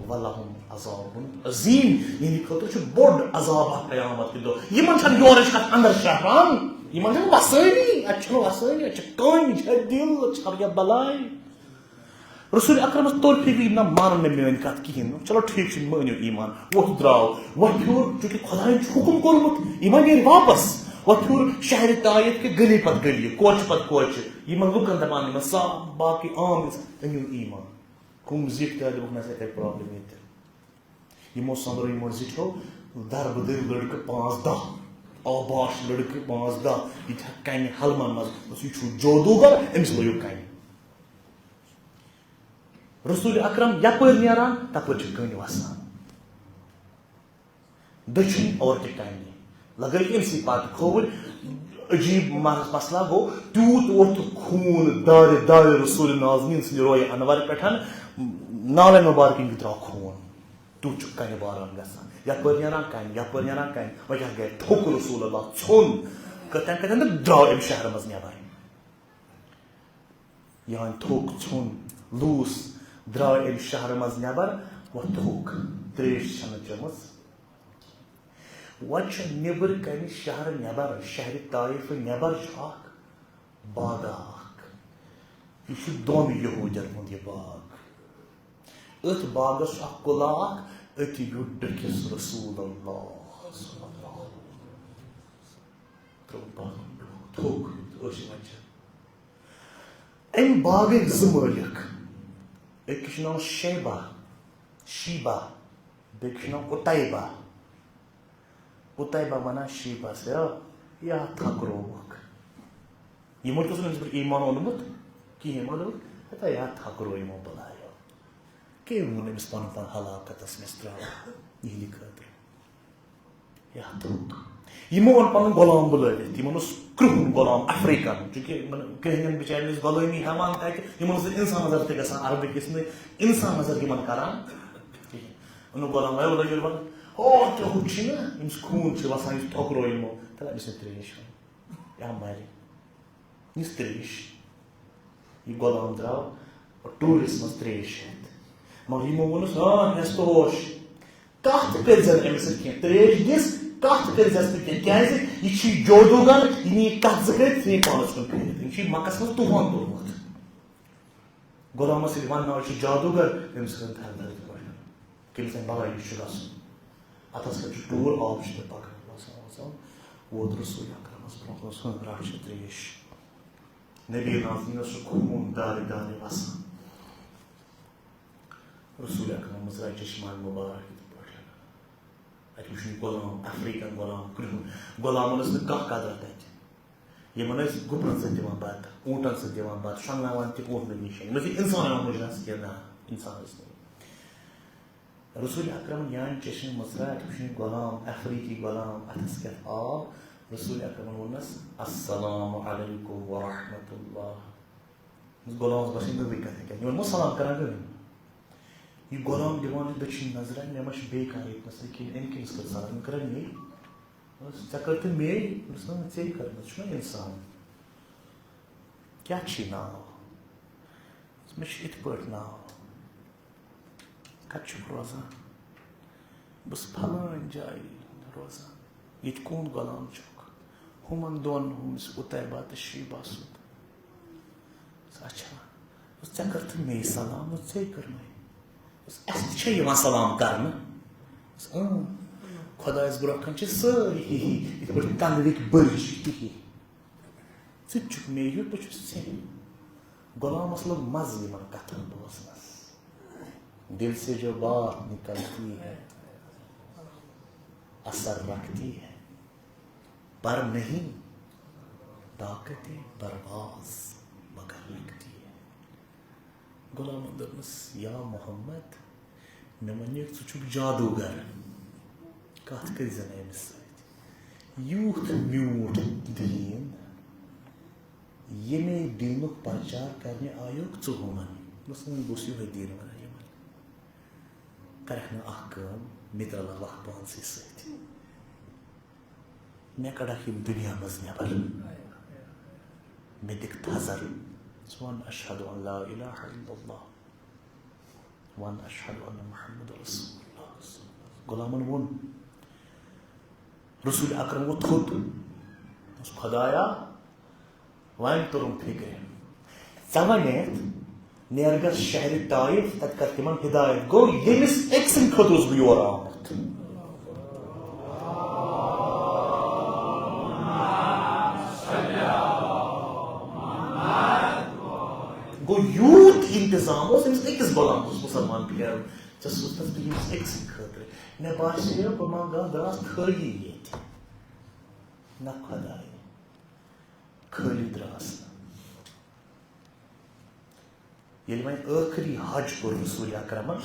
ولہم عذاب عظیم، یِہنٛدِ خٲطرٕ چھُ بوٚڑ عذاب اکھ قیامت کہِ دۄہ۔ یِمن چھنہٕ یورٕچ کتھ اندر شہران، یِمن چھنہٕ وسٲنی، اتہِ چھنہٕ وسٲنی، اتہِ چھِ کامہِ، چھِ دِل، چھِ خبر کیٛاہ بلاے۔ رسول اکرمس توٚر فکرِ، یِم نہ مانن نہٕ میٲنۍ کتھ کِہینۍ۔ چلو ٹھیک چھُ، مہٕ أنِو ایمان۔ وۄتھ درٛاو، وۄتھ پھیوٗر، چونکہ خدایَن چھُ حکم کوٚرمُت، یِمن نیرِ واپس۔ وۄتھ پھیوٗر شہرِ طائف کہِ گلی پتہٕ گلی، کوچہِ پتہٕ کوچہِ، یِمن لُکن دپان، یِمن صاف باقٕے عام انسان، أنِو ایمان۔ کُم زِٹھۍ تہِ آے، دوٚپُکھ، "نہ سا، یِتھے پرابلم ییٚتہِ۔" یِمو سۄمبرٲو یِمو زِٹھیو دربٕدٔرۍ لٔڑکہٕ پانٛژھ دَہ، اوباش لٔڑکہٕ پانٛژھ دَہ، یہِ تہِ ہا کنہِ ہلمن منٛز، دوٚپُس، "یہِ چھُ جادوگر، أمِس لٲیِو کنہِ۔" رسول اکرم یپٲرۍ نیران، تپٲرۍ چھِ کٔنۍ وسان۔ دٔچھِنۍ اورٕ تہِ کنہِ۔ لگٲوِکھ أمۍ سٕے پتہٕ کھووٕرۍ۔ عجیب مس-، مسئلہ گوٚو، تیوٗت ووٚتھ خوٗن دارِ دارِ رسول نازنیٖن سٕنٛدِ رویہِ انور پٮ۪ٹھ، نالَن مُبارکَن کِنۍ درٛاو خوٗن۔ تیوٗت چھُ کَنہِ باران گژھان، یَپٲرۍ نیران کَنہِ، یَپٲرۍ نیران کَنہِ۔ وۄنۍ کیٛاہ گٔے؟ تھوٚک رسول اللہ، ژھیوٚن کَتٮ۪ن کَتٮ۪ن تہٕ درٛاو اَمہِ شہرٕ منٛز نٮ۪بر۔ یِہَنٛد تھوٚک ژھیوٚن، لوٗس، درٛاو اَمہِ شہرٕ منٛز نٮ۪بر، وۄنۍ تھوٚک، ترٛیش چھَنہٕ چٔمٕژ۔ وۄنۍ چھُ نیٚبرٕ کنہِ شہرٕ نٮ۪بر، شہرِ طائفہٕ نٮ۪بر چھُ اکھ باغہ اکھ۔ یہِ چھُ دۄن یہوٗدٮ۪ن ہُنٛد یہِ باغ۔ أتھۍ باغس چھُ اکھ قلعہ اکھ، أتی بیوٗٹھ ڈٔکھِس رسول اللہ۔ ترٛووُن باغ، تھوٚک، أچھ وۄنۍ چھِ۔ اَمہِ باغٕکۍ زٕ مٲلِک۔ أکِس چھُ ناو شیبہ، شیبہ، بیٚکِس چھُ ناو قتیبہ۔ قتیبہ وَنان شیبس، "ہے، یا تھکرووُکھ۔" یِمو تہِ اوس نہٕ أمِس پٮ۪ٹھ ایمان اوٚنمُت کِہیٖنۍ، مگر دوٚپُکھ، "ہتا یا تھکرو یِمو بَلایو۔ کٔمۍ ووٚن أمِس پَنُن پان ہلاکتس منٛز ترٛاوُن یِہِنٛدِ خٲطرٕ؟" یا تھوٚک۔ یِمو اوٚن پَنُن غلام بُلٲوِتھ، یِمن اوس کرٛہُن غلام افریقن، چونکہ یِمن کٔہنٮ۪ن بِچارٮ۪ن ٲسۍ غلٲمی ہٮ۪وان تَتہِ، یِمن اوس نہٕ اِنسان نظر تہِ گژھان، عربہٕ کِس نہٕ اِنسان نظر یِمن کران کِہیٖنۍ۔ اوٚنُکھ غلام، "ہے، وَلہٕ ییٚلہِ وَلہٕ، ہو، تہِ ہُہ چھُ نہ، أمِس خوٗن چھُ وَسان، یہِ چھُ تھۄکرو یِمو، تَلہٕ أمِس نہٕ ترٛیش وَنہٕ، یا مَرِ، یِژھ ترٛیش۔" یہِ غلام درٛاو ٹوٗرِس منٛز ترٛیش ہٮ۪تھ۔ مگر یِمو ووٚنُس، "ہاں، ہٮ۪س تہٕ ہوش، کَتھ کٔرۍ زٮ۪ن أمِس سۭتۍ کینٛہہ، ترٛیش دِس، کَتھ کٔرۍ زٮ۪س نہٕ کینٛہہ، کیٛازِ یہِ چھُ جادوٗگر، یہِ نِیہِ کَتھ زٕ کٔرِتھ، ژٕ نِیہِ پانَس کُن پھیٖرِتھ، أمۍ چھُ یہِ مَکَس منٛز طوٗفان تُلمُت۔" غلامس ییٚلہِ وننہٕ آو، یہِ چھُ جادوگر، تٔمِس کٔرٕن تھرِ تھرِ یِتھ پٲٹھۍ۔ کٔمِس تانۍ بلایہِ نِش چھُ گژھُن۔ اتھس کٮ۪تھ چھُ ٹوٗر، آب چھُ تَتہِ پکان، وَسان، وَسان۔ ووت رسول اکرمس برونٛہہ، دوٚپنس، "ہُم، رٹھ ژٕ ترٛیش۔" نبی نازنینس چھُ خوٗن دارِ دارِ وسان۔ رسول اکرمس درٛاے چشمان مبارک یِتھ پٲٹھۍ۔ اتہِ وٕچھُن غلام، افریقن غلام، کرٛہُن۔ غلامن ٲس نہٕ کانٛہہ قدر تتہِ۔ یِمن ٲسۍ گُپنن سۭتۍ دِوان بتہٕ، اوٗنٹن سۭتۍ دِوان بتہٕ، شۄنٛگناوان تہِ اوٗنٹنٕے نِش۔ یِم ٲسۍ اِنسان یِوان مُجرس کینٛہہ، نہ، اِنسان ٲسۍ نہٕ یِم۔ رسول اکرمن یان چشمہِ مٕژرایہِ، اَتہِ وٕچھُن یہِ غلام، افریقی غلام، اَتھس کٮ۪تھ آو۔ رسول اکرمن ووٚننس، "السلام علیکم ورحمۃ اللہ۔" غلامس باسے نٔوٕے کتھا کیٛاہ، یہِ ووٚنمو سلام کران گٔے۔ یہِ غلام دِوان چھُ دٔچھِنۍ نظرا، مےٚ ما چھُ بیٚیہِ کانٛہہ ییٚتہِ نس کِہیٖنۍ، أمۍ کٔمِس کٔر سلام؟ أمۍ کٔرا مے؟ دوٚپمَس، "ژےٚ کٔرتھٕ مے؟" دوٚپمَس، "نہ، ژےٚ کٔرمٕژ، ژٕ چھُکھ نا اِنسان۔ کیٛاہ چھُے ناو؟" دوٚپمَس، "مےٚ چھُ یِتھ پٲٹھۍ ناو۔" "کَتہِ چھُکھ روزان؟" "بہٕ چھُس فلٲنۍ جایہِ روزان۔" "ییٚتہِ کُن غلام چھُکھ؟" "ہُمَن دۄن، ہُمِس عُتیبہ تہٕ شیبہ سُنٛد۔" "اچھا۔" "ژےٚ کٔرتھٕ مے سلام؟" "ژےٚ کٔرمَے۔" "اَسہِ تہِ چھےٚ یِوان سلام کرنہٕ؟" "اۭں۔" خۄدایَس برونٛہہ کَنہِ چھِ سٲری ہِہی، یِتھ پٲٹھۍ کَنٛدرٕکۍ بٔرۍ چھِ تِہی۔ "ژٕ تہِ چھُکھ مے ہیوٗ، بہٕ چھُس ژےٚ ہیوٗ۔" غلامَس لوٚگ مَزٕ یِمَن کَتھَن بوزنَس۔ دل سے جو بات نکلتی ہے، اثر رکھتی ہے، پر نہیں طاقت پرواز مگر رکھتی ہے۔ غلامن دوٚپنَس، "یا محمد، مےٚ وَنیٚکھ ژٕ چھُکھ جادوٗگر، کَتھ کٔرۍ زٮ۪ن أمِس سۭتۍ؟ یوٗتھ میوٗٹھ دیٖن، ییٚمے دیٖنُک پرچار کرنہِ آیوکھ ژٕ ہُمَن۔" دوٚپنَس، "وۄنۍ بہٕ اوسُس یِہوٚے دیٖن وَنان یِمَن۔ کَرَکھ نہٕ اَکھ کٲم، مےٚ تہِ رَلاوَکھ پانسٕے سۭتۍ۔" مےٚ کڑکھ یِم دُنیا منٛز نٮ۪بر۔ مےٚ دِکھ تھزر۔ ژٕ وَن، "اشہد ان لا الہ الا اللہ۔" وَن، "اشہد ان محمد رسول اللہ۔" غلامن ووٚن۔ رسول اکرم ووٚتھ تھوٚد۔ دوٚپُس، "خدایا، وۄنۍ توٚرُم فِکرِ۔ ژےٚ وَنیتھ، نیر گژھ شہرِ طائف، تَتہِ کر تِمن ہدایت۔" گوٚو، ییٚمِس أکۍ سٕنٛدِ خٲطرٕ اوسُس بہٕ یور آمُت۔ گوٚو، یوٗت انتظام اوس أمِس أکِس غلامس مُسلمان پھیرُن۔ ژےٚ سوٗزتھس بہٕ ییٚمِس أکۍ سٕنٛدِ خٲطرٕ۔ مےٚ باسیو، بہٕ ما گژھٕ، درٛاس خٲلی ییٚتہِ۔ نہ خدایہِ، خٲلی درٛاس نہٕ۔ ییٚلہِ وۄنۍ ٲخری حج کوٚر رسول اکرمن،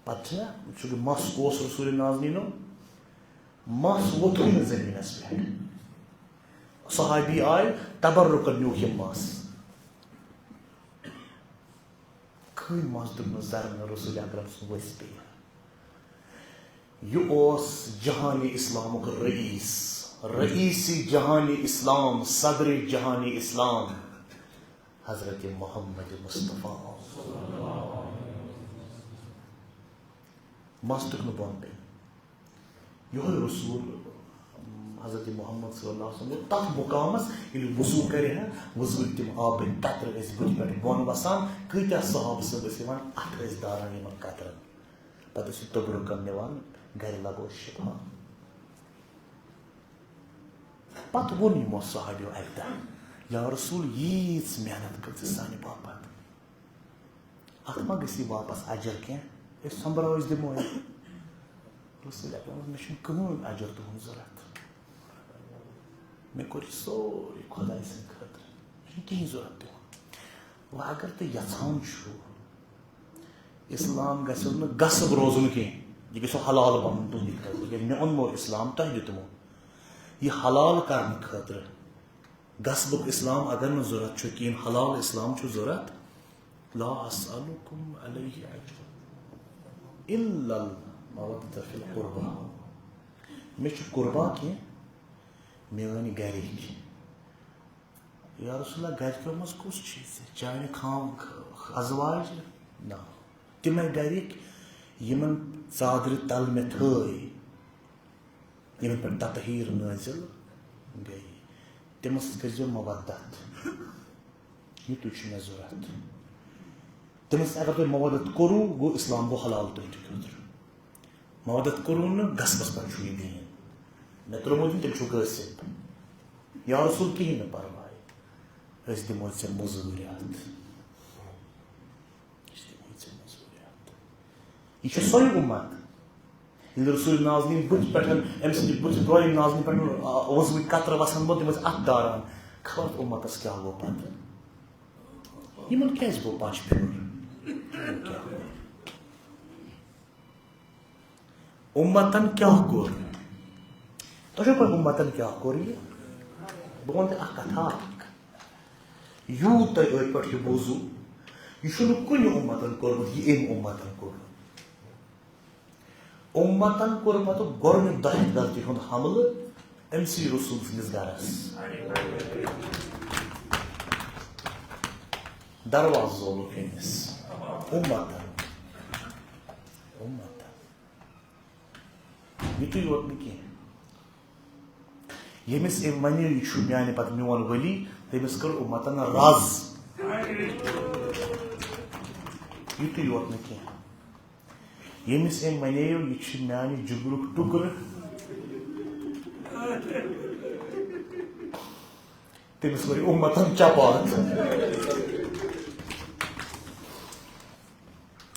پتہٕ چھُنہ، چونکہ مس اوس رسول نازنینُن، مس ووٚتھُے نہٕ زٔمیٖنَس پٮ۪ٹھ۔ صحابی آے، تبرکن نیوٗکھ یہِ مَس۔ کٕہٕنۍ مَس دیُت نہٕ ذرٕ نہٕ رسول اکرم سُنٛد ؤسۍ پیٚیہِ۔ یہِ اوس جہانِ اسلامُک رئیس، رئیس جہانِ اسلام، صدر جہانِ اسلام، حضرت محمد مصطفیٰ۔ مَس دیُت نہٕ بۄن پیٚیہِ۔ یِہوٚے رسول حضرت محمد صلی اللہ علیہ وسلم ووت تَتھ مُقامَس، ییٚلہِ وضوٗ کَرِ ہا، وضوٗ تِم آبٕکۍ قطرٕ ٲسۍ بٕتھِ پٮ۪ٹھ بۄن وَسان، کۭتیٛاہ صحابہٕ صٲب ٲسۍ یِوان، اَتھٕ ٲسۍ داران یِمَن قطرَن۔ پَتہٕ ٲسۍ یہِ تبرکَن نِوان، گَرِ لَگو شِفا۔ پَتہٕ ووٚن یِمو صحابیو اَکہِ دۄہ، یا رسول، ییٖژ محنت کٔر ژےٚ سانہِ باپَتھ۔ اَتھ ما گژھی واپس اجر کینٛہہ؟ أسۍ سۄمبراوو، أسۍ دِمو ہے۔ رسول اکرم ووٚن، مےٚ چھُنہٕ کٕہٕنۍ اجر تُہُنٛد ضوٚرتھ۔ مےٚ کوٚر یہِ سورُے خۄداے سٕنٛدِ خٲطرٕ۔ مےٚ چھُنہٕ کِہیٖنۍ ضوٚرتھ تِہُنٛد۔ وۄنۍ اگر تُہۍ یژھان چھُو، اسلام گژھِ نہٕ غصب روزُن کینٛہہ۔ یہِ گژھِ حلال بنُن تُہٕنٛدِ خٲطرٕ۔ ییٚلہِ مےٚ اوٚنمو اسلام، تۄہہِ دیُتمو۔ یہِ حلال کرنہٕ خٲطرٕ غصبُک اسلام اگر نہٕ ضوٚرتھ چھُ کِہیٖنۍ، حلال اسلام چھُ ضوٚرتھ۔ لا اسألکم علیہ اجرا الا المودۃ فی القربی۔ مےٚ چھُ قربا کینٛہہ، میٲنۍ گرِکۍ۔ یا رسول اللہ، گرِکیو منٛز کُس چھُے ژےٚ؟ چانہِ خام-، ازواج؟ نہ۔ تِمے گرِکۍ یِمن ژادرِ تل مےٚ تھٲے۔ ییٚمہِ پٮ۪ٹھ تطہیٖر نٲزِل گٔے، تِمن سۭتۍ کٔرۍزیو مودت۔ یِتُے چھُ مےٚ ضوٚرتھ۔ تِمن سۭتۍ اگر تۄہہِ مودت کوٚروٕ، گوٚو اسلام گوٚو حلال تُہٕنٛدِ خٲطرٕ۔ مودت کوٚروٕ نہٕ، غصبس پٮ۪ٹھ چھُ یہِ دیٖن۔ مےٚ ترٛوومُت دیٖن، تیٚلہِ چھُو غٲصب۔ یا رسول، کِہیٖنۍ نہٕ پرواے، أسۍ دِمو ژےٚ مٔزوٗرۍ اَتھ۔ أسۍ دِمو ژےٚ مٔزوٗرۍ اَتھ۔ یہِ چھُ سۄے اُمت۔ ییٚلہِ رسول نازنیٖن بٕتھِ پٮ۪ٹھ، أمۍ سٕنٛدِ بٕتھِ ترٛویِم نازنیٖن پٮ۪ٹھ، آ، وضوٗہٕکۍ قطرٕ وَسان ووت، تِم ٲسۍ اَتھٕ داران۔ خبر اُمتَس کیٛاہ گوٚو پَتہٕ؟ یِمَن کیٛازِ گوٚو پَش پھیُر؟ یِمَن کیٛاہ گوٚو؟ اُمتَن کیٛاہ کوٚر؟ تۄہہِ چھو پَے اُمتَن کیٛاہ کوٚر یہِ؟ بہٕ وَنہٕ تۄہہِ اَکھ کَتھا اَکھ۔ یوٗت تۄہہِ أتھۍ پٮ۪ٹھ یہِ بوٗزوُ، یہِ چھُنہٕ کُنہِ اُمتَن کوٚرمُت، یہِ أمۍ اُمتَن کوٚر۔ اُمتَن کوٚر پَتہٕ گۄڈٕنیُک دَہہِ دَرجہِ ہُنٛد حملہٕ أمۍ سٕے رسول سٕنٛدِس گَرَس۔ دروازٕ زولُکھ أمِس۔ اُمتَن۔ اُمتَن۔ یُتُے یوت نہٕ کینٛہہ۔ ییٚمِس أمۍ وَنے، یہِ چھُ میانہِ پتہٕ میون ؤلی، تٔمِس کٔر اُمتن رز۔ یُتُے یوت نہٕ کینٛہہ۔ ییٚمِس أمۍ وَنیو، یہِ چھُ میانہِ جگرُک ٹُکرٕ، تٔمِس لٔج اُمتن چپاتھ۔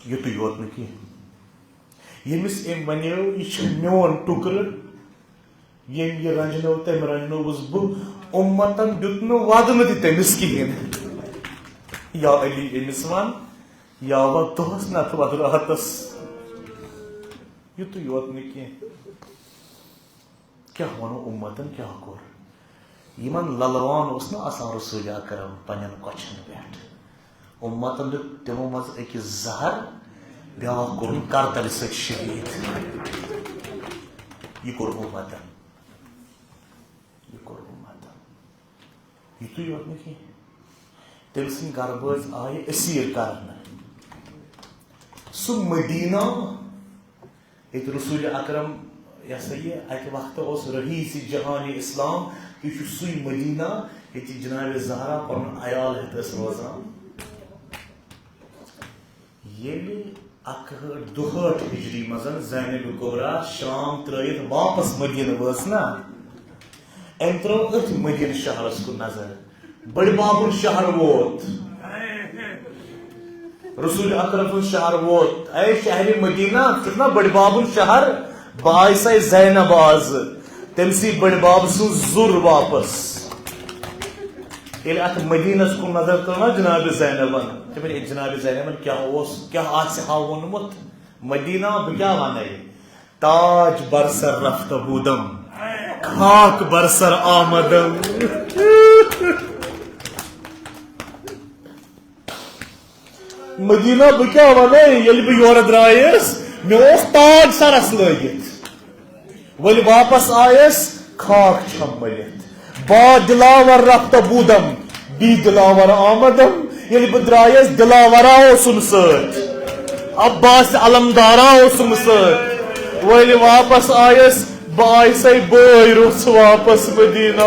یُتُے یوت نہٕ کینٛہہ۔ ییٚمِس أمۍ وَنیو، یہِ چھُ میون ٹُکرٕ، ییٚمۍ یہِ رنجنٲو، تٔمۍ رنجنووُس بہٕ۔ اُمتن دیُت نہٕ وَدنہٕ تہِ تٔمِس کِہیٖنۍ۔ یا علی، أمِس وَن، یا وَد دۄہَس نَتہٕ وَد راتَس۔ یُتُے یوت نہٕ کینٛہہ۔ کیٛاہ وَنو، اُمتن کیٛاہ کوٚر؟ یِمن للوان اوس نہ آسان رسول اکرم پننٮ۪ن کۄچھن پٮ۪ٹھ۔ اُمتن دیُت تِمو منٛز أکِس زہر، بیٛاکھ کوٚرُن کرتلہِ سۭتۍ شہیٖد۔ یہِ کوٚر اُمتن۔ یہِ کوٚر اُمتن۔ یُتُے یوت نہٕ کینٛہہ، تٔمۍ سٕنٛدۍ گرٕ بٲژ آیہِ أسیٖر کرنہٕ۔ سُہ مدیٖنہ ییٚتہِ رسول اکرم، یہِ ہسا یہِ، اَکہِ وقتہٕ اوس رئیس جہان اسلام، یہِ چھُ سُے مدیٖنہ ییٚتہِ جناب زہرا پنُن عیال ہٮ۪تھ ٲس روزان۔ ییٚلہِ اکہٲٹھ دُہٲٹھ ہجری منٛز زینب کبریٰ شام ترٲوِتھ واپس مدیٖنہٕ وٲژ نا، أمۍ ترٲو أتھۍ مدیٖنہٕ شہرس کُن نظر۔ بٔڑِ بابُن شہر ووت۔ رسول اکرم سُنٛد شہر ووت۔ اے شہرِ مدینہ، ژٕ چھُکھ نا بٔڑِ بابُن شہر؟ بہٕ آیہِ سَے زینب آز، تٔمۍ سٕے بٔڑِ بابہٕ سٕنٛز زُر واپس۔ ییٚلہِ اتھ مدینس کُن نظر ترٲو نا جناب زینبن، تٔمۍ ووٚن، "اے جناب زینبن کیٛاہ اوس، کیٛاہ آسہِ ہا ووٚنمُت؟ مدینہ، بہٕ کیٛاہ ونے؟" تاج بر سر رفتہ بودم، خاک بر سر آمدم۔ مدینہ، بہٕ کیٛاہ وَنَے، ییٚلہِ بہٕ یورٕ درٛایَس، مےٚ اوس تاج سرس لٲگِتھ۔ ؤلۍ واپس آیَس، خاک چھَم مٔلِتھ۔ با دلاور رفتہ بودم، بی دلاور آمدم۔ ییٚلہِ بہٕ درٛایَس، دلاورا اوسُم سۭتۍ، عباس علمدارا اوسُم سۭتۍ۔ ؤلۍ واپس آیَس، بہٕ آیسَے بٲے روٚژھ واپس مدینہ۔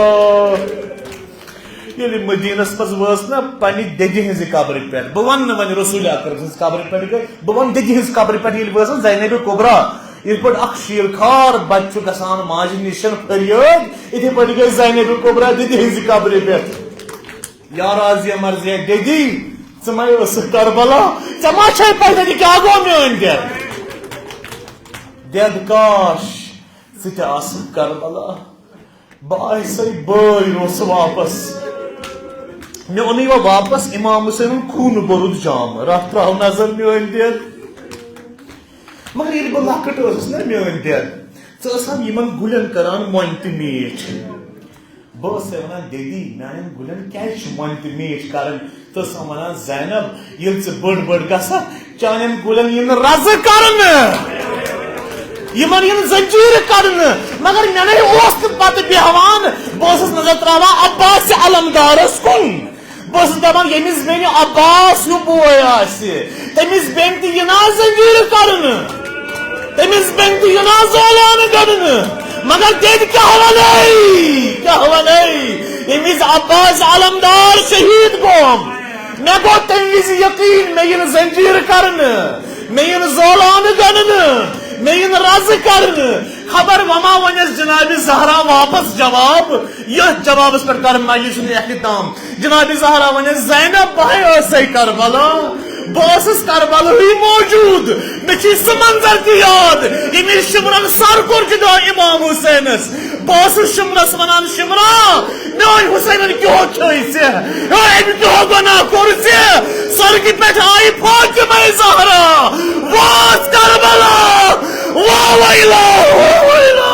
ییٚلہِ مدینس منٛز وٲژ نا پننہِ دٮ۪دِ ہٕنٛزِ قبرِ پٮ۪ٹھ، بہٕ ونہٕ نہٕ وۄنۍ رسول اکرم سٕنٛزِ قبرِ پٮ۪ٹھ گٔے، بہٕ ونہٕ دٮ۪دِ ہٕنٛزِ قبرِ پٮ۪ٹھ ییٚلہِ وٲژ نا زینب کبریٰ، یِتھ پٲٹھۍ اکھ شیٖر خار بچہٕ چھُ گژھان ماجہِ نِش فریٲد، یِتھے پٲٹھۍ گٔے زینب کبریٰ دٮ۪دِ ہٕنٛزِ قبرِ پٮ۪ٹھ۔ یا راضیہ مرضیہ دٮ۪دی، ژٕ ما ٲسٕکھ کربلا؟ ژےٚ ما چھے پتہ تہِ کیٛاہ گوٚو میٲنۍ دٮ۪د؟ دٮ۪د کاش، ژٕ تہِ آسکھ کربلا۔ بہٕ آیسَے بٲے روٚژھ واپس۔ مےٚ اوٚنُے وۄنۍ واپس امام حسینُن خوٗنہٕ بوٚرُت جام۔ رَتھ ترٛاو نظر میٲنۍ دٮ۪د۔ مگر ییٚلہِ بہٕ لۄکٕٹ ٲسٕس نا میٲنۍ دٮ۪د، ژٕ ٲسہٕ ہم یِمن گُلٮ۪ن کران مۄنہِ تہٕ میٖٹھۍ۔ بہٕ ٲسَے وَنان، "دٮ۪دی، میانٮ۪ن گُلٮ۪ن کیازِ چھِ مۄنہِ تہٕ میٖٹھۍ کرٕنۍ؟" تہٕ سۄ وَنان، "زینب، ییٚلہِ ژٕ بٔڑ بٔڑ گژھکھ، چانٮ۪ن گُلٮ۪ن یِن رَزٕ کرنہٕ، یِمن یِن زنجیٖرٕ کڑنہٕ۔" مگر مےٚ نے اوس نہٕ پتہٕ بیٚہوان، بہٕ اوسُس نظر تراوان عباس علمدارس کُن۔ بہٕ اوسُس دپان، ییٚمِس بیٚنہِ عباس ہیوٗ بوے آسہِ، تٔمِس بیٚنہِ تہِ یِنا زنجیٖرٕ کرنہٕ، تٔمِس بیٚنہِ تہِ یِنا زولانہٕ گنٛڈنہٕ۔ مگر تیٚلہِ کیٛاہ وَنَے، کیٛاہ وَنَے؟ ییٚمہِ وِزِ عباس علمدار شہیٖد گوٚو، مےٚ گوٚو تَمہِ وِزِ یقیٖن، مےٚ یِن زنجیٖرٕ کرنہٕ، مےٚ یِن زولانہٕ گنٛڈنہٕ، مےٚ یِن رَزٕ کرنہٕ۔ خبر وۄنۍ ما وَنٮ۪س جناب زہرا واپس جواب، یتھ جوابس پٮ۪ٹھ کر مجلس ہُنٛد اختتام۔ جناب زہرا وَنٮ۪س، زینب، بہٕ ہے ٲسَے کربلا، بہٕ ٲسٕس کربلہٕے موجود، مےٚ چھُ سُہ منظر تہِ یاد، ییٚمہِ وِزِ شمرن سر کوٚر جدا امام حسینس۔ بہٕ ٲسٕس شمرس وَنان، شمرا، میٲنۍ حسینن کیٛاہ کھیوٚو ژےٚ؟ ہے، أمۍ کیٛاہ گۄناہ کوٚر ژےٚ؟ سرگہِ پٮ۪ٹھ آیہِ فاطمہ زہرا، واس کربلا، وا ویلا، وا ویلا۔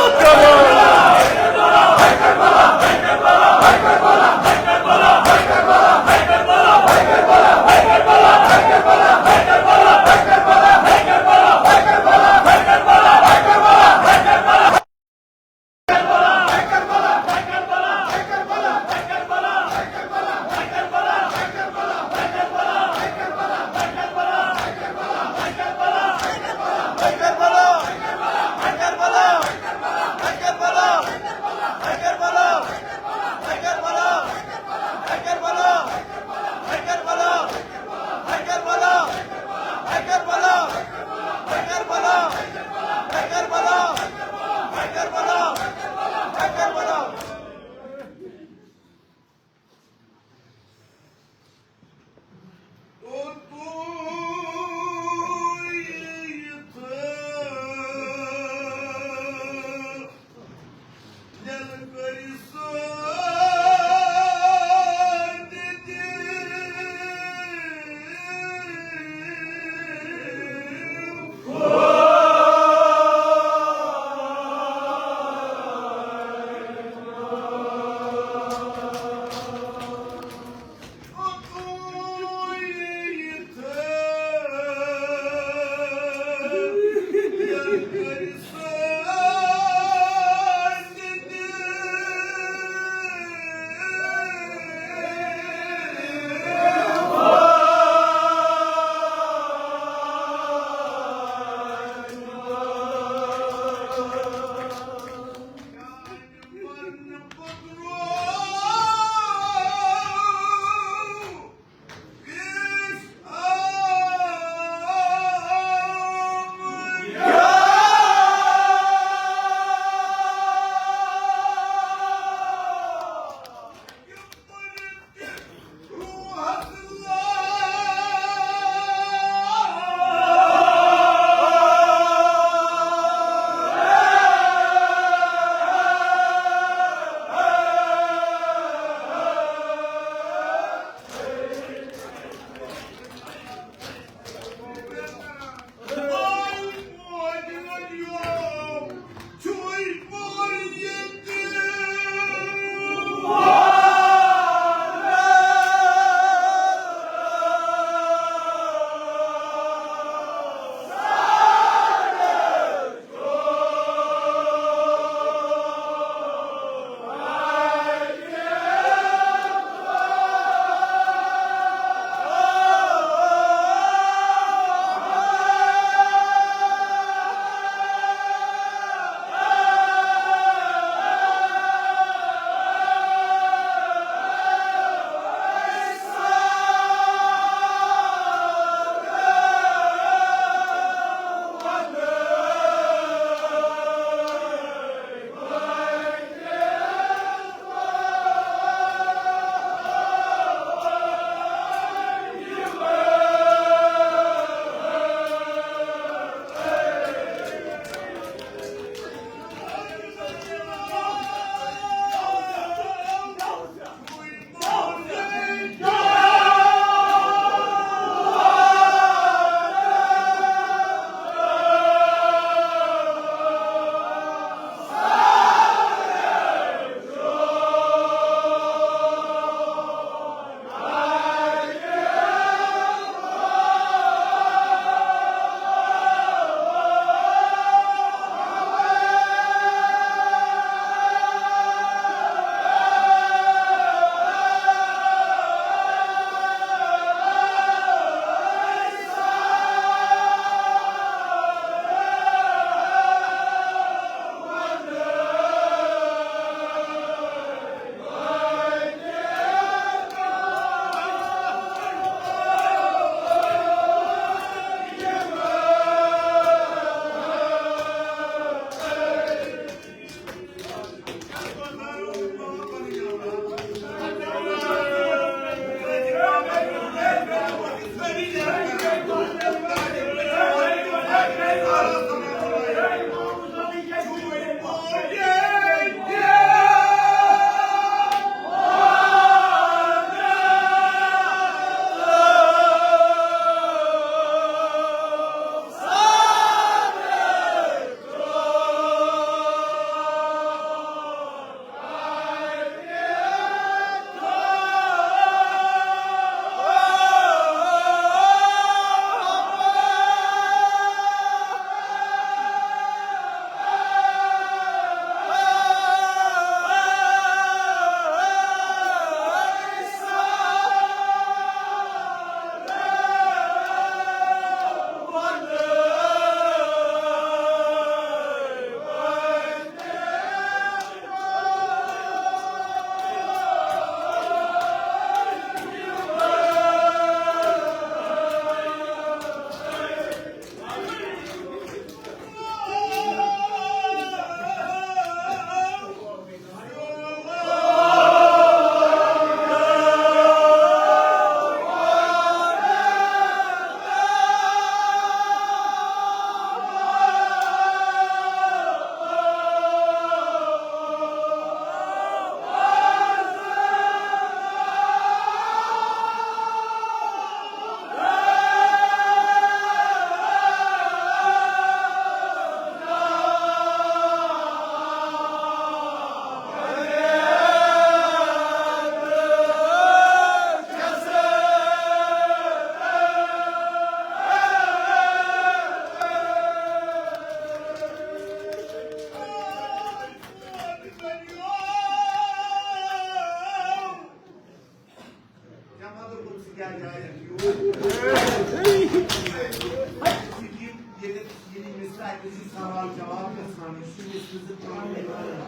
جواب گژھان، یہِ چھُ یژھ زٕ پانہٕ ؤنۍ کران۔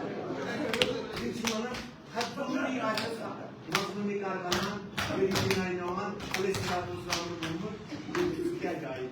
یہِ چھِ وَنان، حتمی آسٮ۪س اکھ مظلوٗمِ کربلا، ییٚلہِ یہِ ناوِ نوان علیہ الصلوۃ والسلام ووٚنمُت، یہِ کیٛاہ جایہِ؟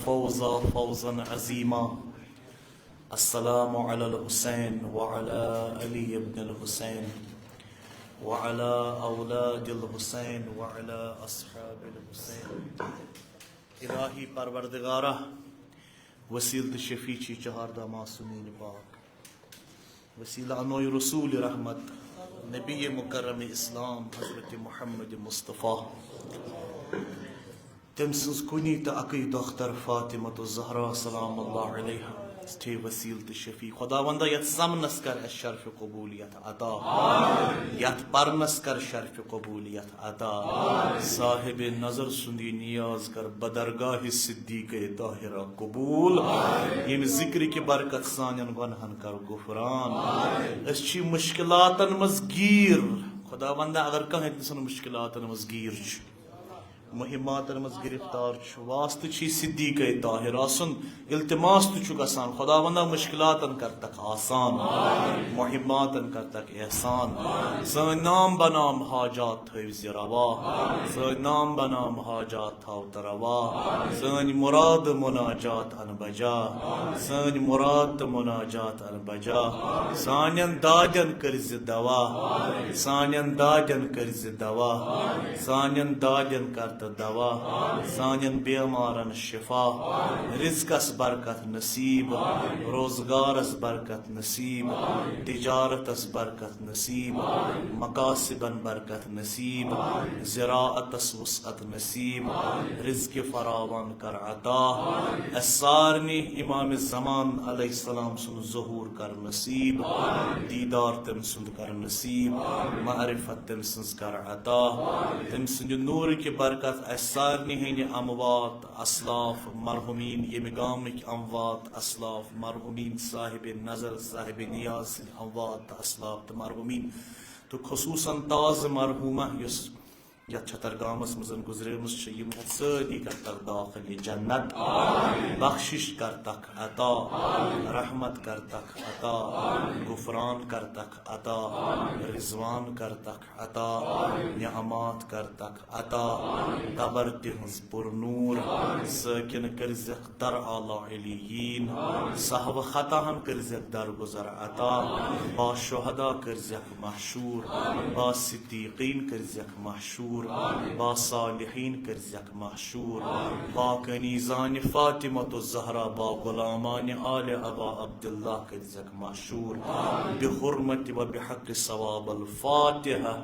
فوزا فوزا عظیما۔ السلام علی الحسین وعلی علی ابن الحسین وعلی اولاد الحسین وعلی اصحاب الحسین۔ الہی پروردگارا، وسیلہٕ تہٕ شفیع چھی چہاردہ معصومین پاک۔ وسیلہٕ انوے رسول رحمت، نبی مکرم اسلام حضرت محمد مصطفیٰ۔ تٔمۍ سٕنٛز کُنی تہٕ اَکٕے دختر فاطمہ الزہرا سلام اللہ علیہا چھے وسیلہٕ تہٕ شفیع۔ خداوندا، یَتھ زمنس کر اَسہِ شرف قبولیت عطا۔ یَتھ پرنس کر شرف قبولیت عطا۔ صاحب نظر سُنٛد یہِ نیاز کر بدرگاہ صدیقہ طاہرہ قبول۔ ییٚمہِ ذکرِ کہِ برکت سانٮ۪ن گۄنہن کر غفران۔ أسۍ چھِ مشکلاتن منٛز گیٖر۔ خداوندا، اگر کانٛہہ أمۍ سٕنٛدٮ۪ن مشکلاتن منٛز گیٖر چھُ، مہماتن منٛز گرفتار چھُ، واسطہٕ چھُ صدیقہ طاہرہ سُنٛد، التماس تہِ چھُ گژھان، خداوندا، مشکلاتن کر تک آسان، مہماتن کر تک احسان۔ سٲنۍ نام بنام حاجات تھٲوزِ روا، سٲنۍ نام بنام حاجات تھاو تہٕ روا۔ سٲنۍ مراد مناجات ان بجا، سٲنۍ مراد تہٕ مناجات ان بجا۔ سانٮ۪ن دادٮ۪ن کٔرزِ دوا، سانٮ۪ن دادٮ۪ن کٔرزِ دوا، سانٮ۪ن دادٮ۪ن کر تہٕ دوا۔ سانٮ۪ن بیمارن شفا، رزقس برکت نصیب، روزگارس برکت نصیب، تجارتس برکت نصیب، مکاسبن برکت نصیب، زراعتس وسعت نصیب، رزق فراوان کر عطا۔ اسہِ سارنٕے امام زمان علیہ السلام سُنٛد ظہور کر نصیب، دیدار تٔمۍ سُنٛد کر نصیب، معرفت تٔمۍ سٕنٛز کر عطا۔ تٔمۍ سٕنٛدِ نوٗرٕ کہِ برکت اسہِ سارنٕے ہٕنٛدِ اموات اسلاف مرحومین، ییٚمہِ گامٕکۍ اموات اسلاف مرحومین، صاحب نظر صاحب نیاز سٕنٛدۍ اموات اسلاف تہٕ مرحومین، تہٕ خصوصاً تازٕ مرحومہ یۄس یتھ چھتر گامس منٛز گُزریمٕژ چھِ، یِم ہٮ۪تھ سٲری کرتکھ داخل یہِ جنت۔ بخشش کرتکھ عطا، رحمت کرتکھ عطا، غفران کرتکھ عطا، رضوان کرتکھ عطا، نعمات کرتکھ عطا، قبر تِہنٛز پر نور، سٲکِن کٔرزٮ۪کھ در اعلیٰ علیین، سہو خطاہن کٔرزٮ۪کھ درگزر عطا، با شہدا کٔرزٮ۪کھ محشور، با صدیقین کٔرزٮ۪کھ محشور، با صالحین کٔرزٮ۪کھ محشور، با کنیزان فاطمۃ الزہرا، با غلامان آل ابا عبداللہ کٔرزٮ۪کھ محشور، بحرمت و بحق ثواب الفاتحہ۔